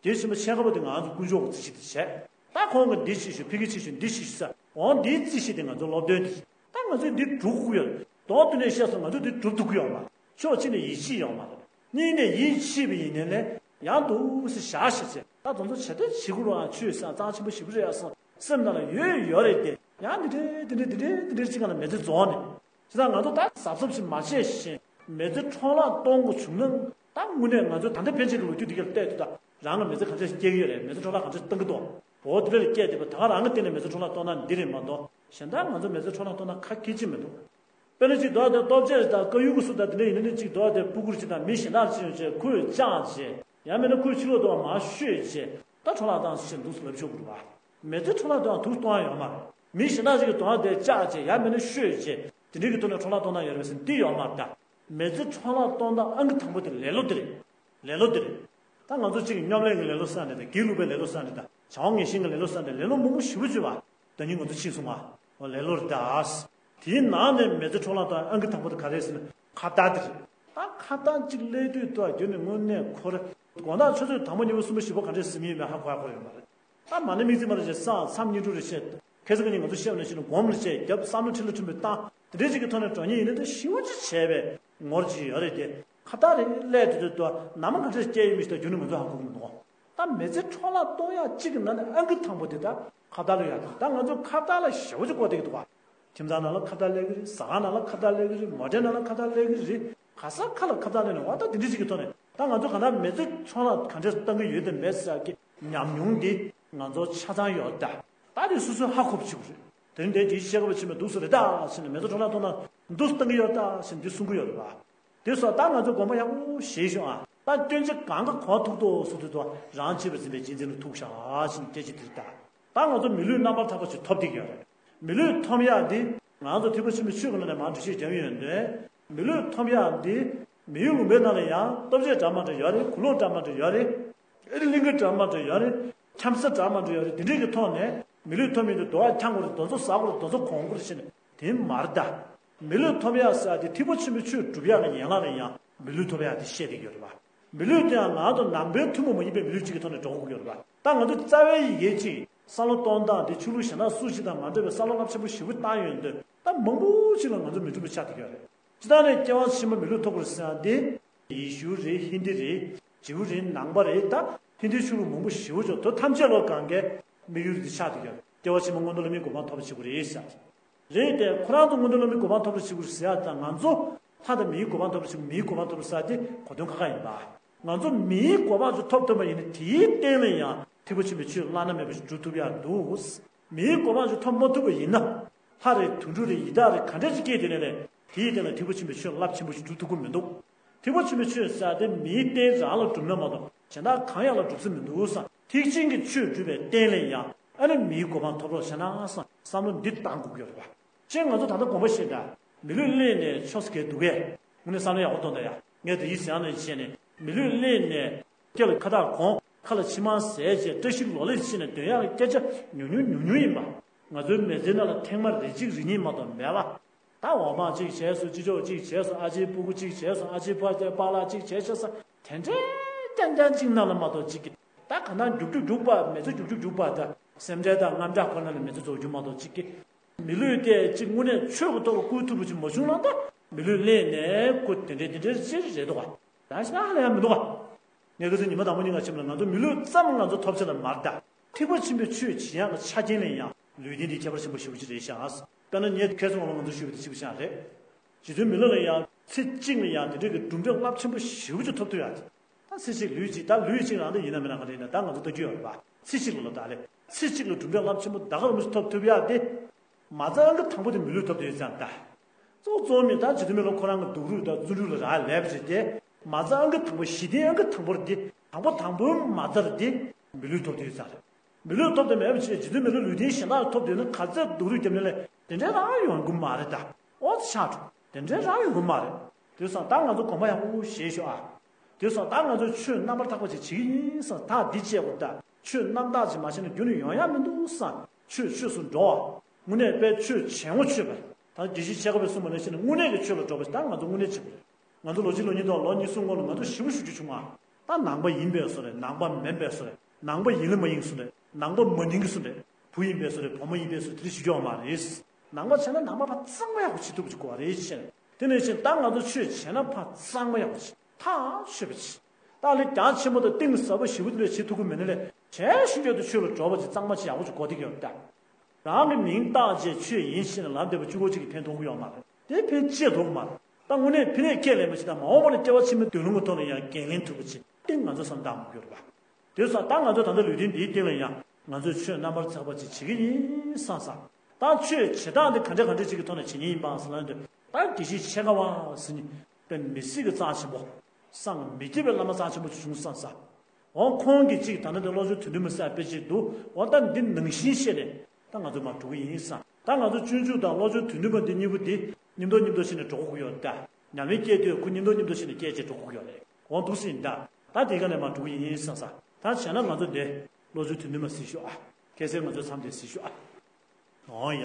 རྒྱལ་བྱེད་མ་ཆེ་ཁ་པ་དེ་ང་ཚོ་དཀོན་མཆོག་གིས་རྩིས་བྱེད་དེ་བྱས། ད་ཁོང་གིས་འདི་བྱེད་ཤོག་ཕ་གི་བྱེད་ཤོག་འདི་བྱེད་ཤོག་ཟེར། འོང་འདིའི་རྩིས་གཞི་དེ་ང་ཚོ་སློབ་སྟོན་དེ་བྱེད། ད་ང་ཚོས་འདི་སྒྲུབ་དགོས་ཡོད་རེད། དོན་དུ་ནས་བཤད་སོང་ང་ཚོས་འདི་སྒྲུབ་ཐུབ་ཀྱི་ཡོད་མ་རེད། ཕྱོགས་གཅིག་ནས་ཡིད་ཆེས་ཡོད་མ་རེད། གཉིས་ནས་ཡིད་ཆེས་པ་ཡིན་ནའི་ལས་ཡང་འདུག་སེ་བཞག་ཤེས་ཚེ་ད་དེ་ཚོ་བྱེད་དེ་བྱེད་དགོས་རེད། ཨ་ཆོས་ཟེར་ཡ་རྩ་ཆེན་པོ་ཞེ་པོ་རེད་ཡ་བསམ་སེམས་ནང་ལ་ཡོད་ཡོད་རེད་དེ། ཡང་འདི་འདྲའི་འདི་འདྲའི་འདི་འདྲའི་འདི་འདྲའི་ཅིག་སྒང་ལ་མི་ཚེ་རྫོགས་ནས། བྱས་ཙང་ང་ཚོ་ད་གཟབ་གཟབ་ཞིག་མ་བྱས་ཤིང་མི་ཚེ་འཕྲོ་བརླག་གཏོང་དགོས་བྱུང་ན། ད་དངོས་གནས་ང་ཚོ་ད་ལྟ་ཕན་ཆད་ཀྱི་ལོ་རྒྱུས་འདི་གར་བལྟས་དུས་ད་རང་གི་མི་ཚེ་ག་འདྲ་ཞིག་སྐྱེལ་གྱི་ཡོད་རེད། མི་ཚེ་འཕྲོ་བརླག་ག་འདྲ་ཞིག་གཏང་གི་འདུག་འོ་དེ་འདྲ་ལ་སྐྱེས་བསྡད་པ་ད་ག་རང་གི་སྟེང་ནས་མི་ཚེ་འཕྲོ་བརླག་གཏོང་ན་འདི་རེད་མ་གཏོགས་གཞན་དག་ང་ཚོ་མི་ཚེ་འཕྲོ་བརླག་གཏོང་ན་ཁ་སྐད་ཅིག་མི་འདུག་དཔེར་ན་ཅིག་འདུག་བ་དེ་སྟོབས་ཆེ་དང་དཀར་ཡོལ་གྱི་སུ་དང་དེ་འདྲ་ཡིན་ན་ནི་ཅིག་འདུག་བ་དེ་སྤུ་གུར་ཅིག་དང་མི་གཞན་དག་ཅིག་ཡོང་བྱས་ཁོས་བཅག་བྱས་ཡང་མིན་ན་ཁོས་ཕྱི་ལོགས་དུ་མར་བཤོས་བྱས་ད་འཕྲོ་བརླག་བཏང་ཟེར་འདུག་སེ་ལབ་ཆོག་གི་རེད་བ། མི་ཚེ་འཕྲོ་བརླག་གཏོང་ཐུག་གཏོང་ཡ་ཡོད་མ་རེད། མི་གཞན་དག་ཅིག་གིས་དོན་དེ་བཅག་བྱས་ཡང་མིན་ན་བཤོས་བྱས་དེ་འདྲའི་གི་ཐོག་ནས་འཕྲོ་བརླག་གཏོང་ན་ཡོད་རེད་ཟེར་འདི་ཡོད་མ་རེད་ད། མི་ཚེ་འཕྲོ་བརླག་གཏོང་སྟངས་ཨང་ཀི་དང་པོ་དེ་ལེ་ལོ་དེ་རེད། ལེ་ལོ་དེ་རེད། ད་ང་ཚོ་གཅིག་གི་སྙོམ་ལས་ཀྱི་ལེ་ལོ་བསགས་ནས་དང་སྒྱིད་ལུག་པའི་ལེ་ལོ་བསགས་ནས་དང་བྱ་བ་ངན་ཞེན་གྱི་ལེ་ལོ་བསགས་ནས་ལེ་ལོ་མང་པོ་ཞེ་པོ་བྱས་པ། ད་ནི་ང་ཚོ་ཕྱིན་སོང་ང་། འོ་ལེ་ལོ་རེད་ད། དེའི་ནང་ནས་མི་ཚེ་འཕྲོ་བརླག་གཏོང་ཨང་ཀི་དང་པོ་དེ་ག་རེ་ཟེར་ན་ཁ་བརྡ་དེ་རེད། ད་ཁ་བརྡ་གཅིག་སླེབས་དུས་ད་རྒྱུན་ནས་དངོས་གནས་ཁོ་རེ། དགོང་དག་ཆུ་ཚོད་དང་པོ་གཉིས་པ་གསུམ་པ་བཞི་པ་ག་འདྲས་ཟིན་གྱི་ཡོད་མེད་ཧ་གོ་ཡ་ཁོ་རེ་ཡོད་མ་རེད། ད་མ་ཎི་དམིགས་བརྩེ་མ་ལ་བྱས་སང་མཚམས་བརྙན་འཕྲིན་རེ་བཤད། ཁ་སང་ཉིན་ང་ཚོ་བཤད་པ་ནང་བཞིན་སྒོམ་རེ་བྱས་རྒྱབ་བསམ་བློ་འཁྲི་ལ་འཁྲུན་པའི་བཏང་དེ་འདྲས་ཅིག་གི་ཐོག་ནས་འགྲོ་མཁན་ཡིན་ན་ད་ཞེ་པོ་ཅིག་བྱས་པའི་ངོར་ཅིག་ཡོད་རེད་དེ། ཁ་བརྡ་རེ་སླེབས་དུས་དུས་ནམ་ག་འདྲས་སྐྱེ་ཡོད་མེད་ཞིག་ད་རྒྱུན་ནས་ང་ཚོ་ཧ་གོ་གི་མི་འདུག་ད་མི་ཚེ་འཕྲོ་བརླག་གཏོང་ཡག་གཅིག་གི་ནང་ནས་ཨང་ཀི་དང་པོ་དེ་ད་ཁ་བརྡ་ལ་ཡོད་དང་ད་ང་ཚོ་ཁ་བརྡ་ལ་ཞེ་པོ་ཅིག་གོ་བསྡད་ཀྱི་འདུག་བ། ཁྱིམ་ཚང་ནང་ལ་ཁ་བརྡ་སླེབས་ཀྱི་རེད། ཟ་ཁང་ནང་ལ་ཁ་བརྡ་སླེབས་ཀྱི་རེད། མོ་ཊའི་ནང་ལ་ཁ་བརྡ་སླེབས་ཀྱི་རེད། ག་ས་ག་ལ་ཁ་བརྡ་སླེབས་ནས་འོ་ད་དེ་འདྲ་ཅིག་གི་ཐོག་ནས་ད་ང་ཚོ་ག་ན་མི་ཚེ་འཕྲོ་བརླག་ག་འདྲས་གཏང་གི་ཡོད་དམ་མེད་ཟེར་གྱི་ཉམས་མྱོང་འདི་ང་ཚོ་ཆ་ཚང་ཡོད་ད། ད་དེ་སོ་སོས་ཧ་གོ་བྱེད་དགོས་རེད། དེ་རིང་དེ་དེའི་བཤད་སྐབས་ཕྱི་མ་འདུག་སེ་རེད་ད་ཟེར་ནས་མི་ཚེ་འཕྲོ་བརླག་གཏོང་ན་འདུག་སེ་གཏང་གི་ཡོད་ད་ཟེར་ནས་འདི་གསུང་གི་ཡོད་རེད་བ། དེ་སོགས་ད་ང་ཚོ་དགོངས་པ་ཡག་པོ་བཞེས་ཤོག་ཨ། ད་སྐྱོན་ཆ་གང་ག་གོ་ཐུབ་ཐུབ་སུ་ཐུབ་ཐུབ་རང་གཅེས་པར་འཛིན་པའི་གཅེས་འཛིན་ལ་ཐུག་ཤག་ཨ་ཞེས་སྐད་ཆ་དེ་རེད་ད། ད་ང་ཚོ་མི་ལུས་རྣམ་པར་དག་པ་ཞིག་ཐོབ་བསྡད་ཀྱི་ཡོད་རེད། མི་ལུས་ཐོབ་ཡག་འདི་ང་ཚོ་ཐེག་པ་ཆེན་པོའི་ཆོས་ཀྱི་ནང་ནས་མར་འགྲེལ་བཤད་རྒྱབ་ཡོང་དུས། མི་ལུས་ཐོབ་ཡག་འདི་མི་ཡུལ་ལུང་པའི་ནང་ལ་ཡང་སྟོབས་ཆེན་འདྲ་མི་འདྲ་ཡོད་རེད། གུ་ལུང་འདྲ་མི་འདྲ་ཡོད་རེད། ཨེ་རི་གླིང་ག་འདྲ་མི་འདྲ་ཡོད་རེད། འཁྱམ་ས་འདྲ་མི་འདྲ་ཡོད་རེད། འདི་འདྲས་ཀྱི་ཐོག་ནས་མི་ལུས་ཐོབ་མི་འདི་དོ་བ་འཁྱམ་དགོས་རེད། དེ་ཚོ་ཟ་དགོས་རེད། དེ་ཚོ་གོན་དགོས་རེད་ཟེར་ནས་དེ་མ་རེད་ད། མི་ལུས་ཐོབ་ཡག་ཟེར་ཡག་དེ་ཐེག་པ་ཆེན་པོའི་ཆོས་སྒྲུབ་ཡག་གི་ཡན་ལག་ལ་ཡང་མི་ལུས་ཐོབ་ཡག་དེ་བཤད་བསྡད་ཀྱི་ཡོད་རེད་པ། མི་ལུས་དེ་ཡང་ང་ཚོ་ནང་པའི་ཐུན་མོང་མ་ཡིན་པའི་མི་ལུས་གཅིག་གི་ཐོག་ནས་འགྲོ་དགོས་ཀྱི་ཡོད་རེད་པ། ད་ང་ཚོ་རྩ་བའི་ཡི་གེ་གཅིག་བསམ་བློ་གཏོང་སྟངས་དེ་ཆོས་ལུགས་གཞན་དག་སུ་ཞིག་དང་མ་འདྲ་བའི་བསམ་བློ་རླབས་ཆེན་པོ་ཞེ་པོ་བཏང་ཡོང་དུས་ད་མང་པོ་ཞིག་ལ་ང་ཚོ་མི་མཐུན་པ་ཆགས་བསྡད་ཀྱི་ཡོད་རེད། སྤྱིར་བཏང་ནས་སྐྱེ་བ་ཕྱི་མ་མི་ལུས་ཐོབ་དགོས་རེད་ཟེར་ཡག་དེ། ཡེ་ཤུ་རེད། ཧིན་དི་རེད། ཇིའུ་རེད། ནང་པ་རེད། ད་ཧིན་དིའི་ཆོས་ལུགས་མང་པོ་ཞེ་པོ་ཅིག་དེ་ཐམས་ཅད་ལ་གང་གའི་དམིགས་ཡུལ་འདི་ཆགས་བསྡད་ཀྱི་ཡོད་རེད། སྐྱེ་བ་ཕྱི་མ་མངོན་མཐོ་ལྷ་མིའི་གོ་འཕང་ཐོབ་པ་བྱེད་དགོས་རེད་ཟེར་ཡག་རེད་དེ། ཁོ་རང་ཚོ་མངོན་མཐོ་ལྷ་མིའི་གོ་འཕང་ཐོབ་པར་བྱེད་དགོས་ཟེར་ཡག་དང་ང་ཚོ་ལྷ་དང་མིའི་གོ་འཕང་ཐོབ་པར་བྱེད་དགོས། མིའི་གོ་འཕང་ཐོབ་པར་ཟེར་ཡག་དེ་གོ་དོན་ཁ་ཁ་ཡིན་པ། ང་ཚོ་མིའི་གོ་འཕང་ཅིག་ཐོབ་ཐུབ་པ་ཡིན་ན་དེའི་སྟེང་ལ་ཡང་ཐེག་པ་ཆེན་པོའི་ཆོས་བླ་ན་མེད་པ་ཞིག་སྒྲུབ་ཐུབ་ཡག་འདུག་མིའི་གོ་འཕང་ཅིག་ཐོབ་མ་ཐུབ་པ་ཡིན་ན། ལྷ་རེད། དུད་འགྲོ་རེད། ཡི་དྭགས་རེད། ག་འདྲ་ཅིག་སྐྱེས་དེ་ནས་རེད། དེའི་སྟེང་ལ་ཐེག་པ་ཆེན་པོའི་ཆོས་རླབས་ཆེན་པོ་ཞིག་སྒྲུབ་ཐུབ་ཀྱི་མི་འདུག་ཐེག་པ་ཆེན་པོའི་ཆོས་ཟེར་ཡག་དེ་མིའི་རྟེན་རང་ལ་སྒྲུབ་ན་མ་གཏོགས་གཞན་དག་གང་ཡང་ལ་སྒྲུབ་ས་མི་འདུག་བསམ། ཐེག་ཆེན་གྱི་ཆོས་སྒྲུབ་པའི་རྟེན་ལ་ཡང་ཨ་ནི་མིའི་གོ་འཕང་ཐོབ་རོགས་བྱས་ན་བསམ་བསམ་བློ་འདི་བཏང་དགོས་ཀྱི་ཡོད་རེད་པ། ཅེས་ང་ཚོ་ད་ལྟ་དགོངས་པ་བཞེས་ད། མི་ལུས་བླངས་ནས་ཆོས་སུ་གས་འདུག་གས། དངོས་གནས་བསམ་བློ་ཡག་པོ་གཏོང་དང་ཡ། ངས་དེ་ཡིད་ཟེར་ཡག་ནང་བཞིན་བྱས་ནས་མི་ལུས་གླས་ནས་སྐེ་ལ་ཁ་བཏགས་གོན། ཁ་ལ་ཕྱེ་མར་ཟས་བྱས། བཀྲ་ཤིས་ལོ་ལེགས་བྱས་ནས་འདོན་ཡག་གི་སྐད་ཆ་ཉུང་ཉུང་ཉུང་ཉུང་ཡིན་པ། ང་ཚོའི་མི་ཚེ་ནང་ལ་ཐེངས་མ་རེ་གཅིག་རེ་གཉིས་མ་གཏོགས་མེད་པ། ད་འོག་མ་གཅིག་བྱས་སོང་། ཅི་ཅོག་གཅིག་བྱས་སོང་། ཨ་ཅེའི་སྤུ་གུ་གཅིག་བྱས་སོང་། ཨ་ཅེའི་ཕ་ཅག་པཱ་ལགས་གཅིག་བྱས་ཤག་ཟེར་དེ་འདྲའི་རྐྱང་རྐྱང་གཅིག་ནང་ལ་མ་གཏོགས་གཅིག་གི། ད་གང་ལྟར་རྒྱུག་རྒྱུག་རྒྱུག་པ། མི་ཚེ་རྒྱུག་རྒྱུག་རྒྱུག་པ། ད་སེམས་ཁྲལ་དང་དངངས་སྐྲག་ཁོ་ན་ལ་མི་ཚེ་རྫོགས་རྒྱུ་མ་གཏོགས་གཅིག་གི། མི་ལུས་དེ་གཅིག་དངོས་གནས་ཆོས་ཀྱི་ཐོག་ལ་བཀོལ་ཐུབ་པ་ཅིག་མ་བྱུང་ན། ད་མི་ལུས་གླས་ནས་ཁོ་དེ་འདྲའི་དེ་འདྲའི་ཅིག་རེད་འདུག་ག། ད་ཞིག་ན་ཧ་ལས་ཡ་མི་འདུག་ག། ངས་ཁ་སང་ཉི་མ་དང་པོ་ཉིན་ང་ཆེམ་ལ། ང་ཚོ་མི་ལུས་ཙམ་ང་ཚོ་ཐོབ་ཆ་ལ་མར་ད། ཐེག་པ་ཆེན་པོའི་ཆོས་བྱེད་ཡག་གི་ཆ་རྐྱེན་ལ་ཡང་ལུས་རྟེན་འདི་ཁྱད་པར་ཆེན་པོ་ཞེ་པོ་ཅིག་རེད་ཤག། དཔེར་ན་ངས་ཁ་སང་ངོ་མ་ང་ཚོ་ཞུས་པ་དེ་གཅིག་པ་ཤག་རེད། རྗེ་བཙུན་མི་ལ་ལ་ཡང་ཚེ་གཅིག་ལ་ཡང་དེ་འདྲའི་གི་གྲུབ་འབྲས་རླབས་ཆེན་པོ་ཞེ་པོ་ཅིག་ཐོབ་ཐུབ་ཡག་དེ། ད་ཚེ་གཅིག་ལུས་གཅིག། ད་ལུས་གཅིག་རང་དེ་ཡིན་ན་མིན་ན་ག་རེ་ཡིན་ན། ད་ང་ཚོ་ལྟ་རྒྱུ་ཡོད་རེད་པ། ཚེ་གཅིག་ལ་ལོ་ད་ལེ། ཚེ་གཅིག་ལ་གྲུབ་འབྲས་རླབས་ཆེན་པོ་ད་ག་རང་མི་ཐོབ་ཐུབ་ཡག་དེ། མ་རྩ་ཨང་ཀི་དང་པོ་དེ་མི་ལུས་ཐོབ་ཐུབ་ཡོད་ཙང་ད། གཙོ་བོ་གཙོ་བོ་མི་ད་རྗེ་བཙུན་མི་ལ་ཁོ་རང་གི་སྡུག་རུས་དང་བརྩོན་འགྲུས་ལ་རག་ལས་པ་རེད་དེ། མ་རྩ་ཨང་ཀི་དང་པོ། གཞི་རྟེན་ཨང་ཀི་དང་པོ་རེད་དེ། དང་པོ་དང་པོའི་མ་རྩ་རེད་དེ། མི་ལུས་ཐོབ་ཐུབ་ཡོད་ཙང་རེད། མི་ལུས་ཐོབ་ཐུབ་མེད་པ་བྱས། རྗེ་བཙུན་མི་ལ་ལུས་རྟེན་གཞན་དག་ཐོབ་ཐུབ་ན་ག་ཚད་སྡུག་རུས་བརྒྱབ་ན་ལས་དེ་འདྲའི་རང་ཡོང་གི་མ་རེད་ད། ཨོ་ཙི་ཆགས་འགྲོ། དེ་འདྲའི་རང་ཡོང་གི་མ་རེད། དེ་སོང་ད་ང་ཚོ་དགོངས་པ་ཡག་པོ་བཞེས་ཤོག་ཨ། དེ་སོང་ད་ང་ཚོ་ཆོས་རྣམ་པར་དག་པ་ཅིག་བྱེད་ཀྱི་ཡིན་བསམ། ད་འདི་བྱེད་དགོས། ད་ཆོས་རྣམ་དག་ཅིག་མ་བྱས་ན་རྒྱུན་ནས་ཡོང་ཡག་མི་འདུག་བསམ། ཆོས་ཆོས་སུ་འགྲོ་བ། དངོས་གནས་དཔེ་ཆོས་བྱེད་ངོ་ཆོད་པ། ད་དགེ་བཤེས་ཆེ་ཁ་པས་གསུངས་པ་ནང་བཞིན་དངོས་གནས་ཀྱི་ཆོས་ལ་འགྲོ་བ་ཞིག་ད་ང་ཚོ་དངོས་གནས་བྱེད་དགོས་རེད། ང་ཚོ་ལོ་གཅིག་ལོ་གཉིས་དང་ལོ་གཉིས་གསུམ་སྔོན་ལ་ང་ཚོ་ཞེ་པོ་ཞུ་རྒྱུ་བྱུང་ང་། ད་ནང་པ་ཡིན་པས་སུ་རེད། ནང་པ་མིན་པས་སུ་རེད། ནང་པ་ཡིན་ལ་མ་ཡིན་སུ་རེད། ནང་པ་མ་ཡིན་གྱི་སུ་རེད། བུ་ཡིན་པས་སུ་རེད། བུ་མོ་ཡིན་པས་སུ་རེད། དེ་འདྲ་ཞུ་རྒྱུ་ཡོད་མ་རེད། ནང་པ་བྱས་ན་ནང་པ་ཕར་གཙང་མ་ཡག་པོ་བྱེད་ཐུབ་པ་ཅིག་དགོས་པ་རེད་ཅེས། དེ་ནས་ཕྱིན་ད་ང་ཚོ་ཆོས་བྱས་ན་ཕར་གཙང་མ་ཡག་པོ་བྱེད། ཐག་ཆོད་པ་བྱེད། ད་ལས་རྒྱ་ཆེན་པོ་དང་གཏིང་ཟབ་པོ་ཞེ་པོ་དེ་འདྲ་བྱེད་ཐུབ་ཀྱི་མེད་ན་ལས་གཞན་ཤུགས་རྒྱག་ཏུ་ཆོས་ལ་འགྲོ་བ་ཅིག་གཙང་མ་ཅིག་ཡག་པོ་ཅིག་དགོས་བསྡད་ཀྱི་ཡོད་ད། རང་གི་མིང་བཏགས་བྱས་ཆོས་ཡིན་ཞེས་ནས་ལབ་བསྡད་པ་གཅིག་པོ་གཅིག་གིས་ཕན་ཐོགས་ཀྱི་ཡོད་མ་རེད། དེ་ཕན་ཆེ་ཐོགས་མ་རེད། ད་དངོས་གནས་ཕན་ནས་ཁས་ལེན་པ་ཞིག་དང་། མ་འོངས་པ་ལ་སྐྱེ་བ་ཕྱི་མའི་སྡུག་བསྔལ་གྱི་ཐོག་ནས་ཡང་འགན་ལེན་ཐུབ་པ་ཅིག་དེ་ང་ཚོ་བསམ་བཏང་དགོས་ཀྱི་ཡོད་རེད་པ། དེ་སོང་ད་ང་ཚོ་ད་ལྟ་ལུས་རྟེན་འདིའི་སྟེང་ལ་ཡང་ང་ཚོས་ཆོས་རྣམ་པར་ཚགས་པ་ཅིག་བྱེད་ཀྱི་ཡིན་བསམ་བསམ། ད་ཆོས་བྱེད་སྟངས་དེ་ག་འདྲ་ག་འདྲ་ཅིག་གི་ཐོག་ནས་བྱེད་ཉེན་ཡིན་པ་ཟེར་ན། འདི་ད་དགེ་བཤེས་ཆེ་ཁ་པ་ཟེར་མཁན་དཔེ་མི་སྲིད་ཀྱི་རྩ་ཆེན་པོ། སངས་མི་རྒྱས་པའི་བླ་མ་རྩ་ཆེན་པོ་ཅིག་བྱུང་བསམ་བསམ། འོ་ཁོང་གིས་གཅིག་ད་ནི་དེ་བློ་བཟང་དོན་གྲུབ་མ་ཟེར་དཔེ་གཅིག་འདུག་འོ་ད་འདི་ནང་བཞིན་བཤད་ནས་ད་ང་ཚོ་མར་འགྲོ་གི་ཡིན་བསམ། ད་ང་ཚོ་སྤྱོད་འཇུག་དང་བློ་བཟང་དོན་གྲུབ་པ་འདི་གཉིས་པོ་འདི་མཉམ་དུ་མཉམ་དུ་བྱས་ནས་འགྲོ་དགོས་ཀྱི་ཡོད་ད། ཉམས་ལེན་སྐྱེས་དུས་ཁོ་མཉམ་དུ་མཉམ་དུ་བྱས་ནས་སྐྱེས་བྱས་འགྲོ་དགོས་ཀྱི་ཡོད་རེད། འོ་འདུག་སེ་ཡིན་ད། ད་དེ་ག་ནས་མར་འགྲོ་གི་ཡིན་བསམ་བསམ། ད་བྱས་ན་ང་ཚོ་འདི་བློ་བཟང་དོན་གྲུབ་མ་ཟེར་ཤོག་ཨ། ཁ་སང་ང་ཚོ་མཚམས་འདི་ཟེར་ཤོག་ཨ། འོ་ཡ།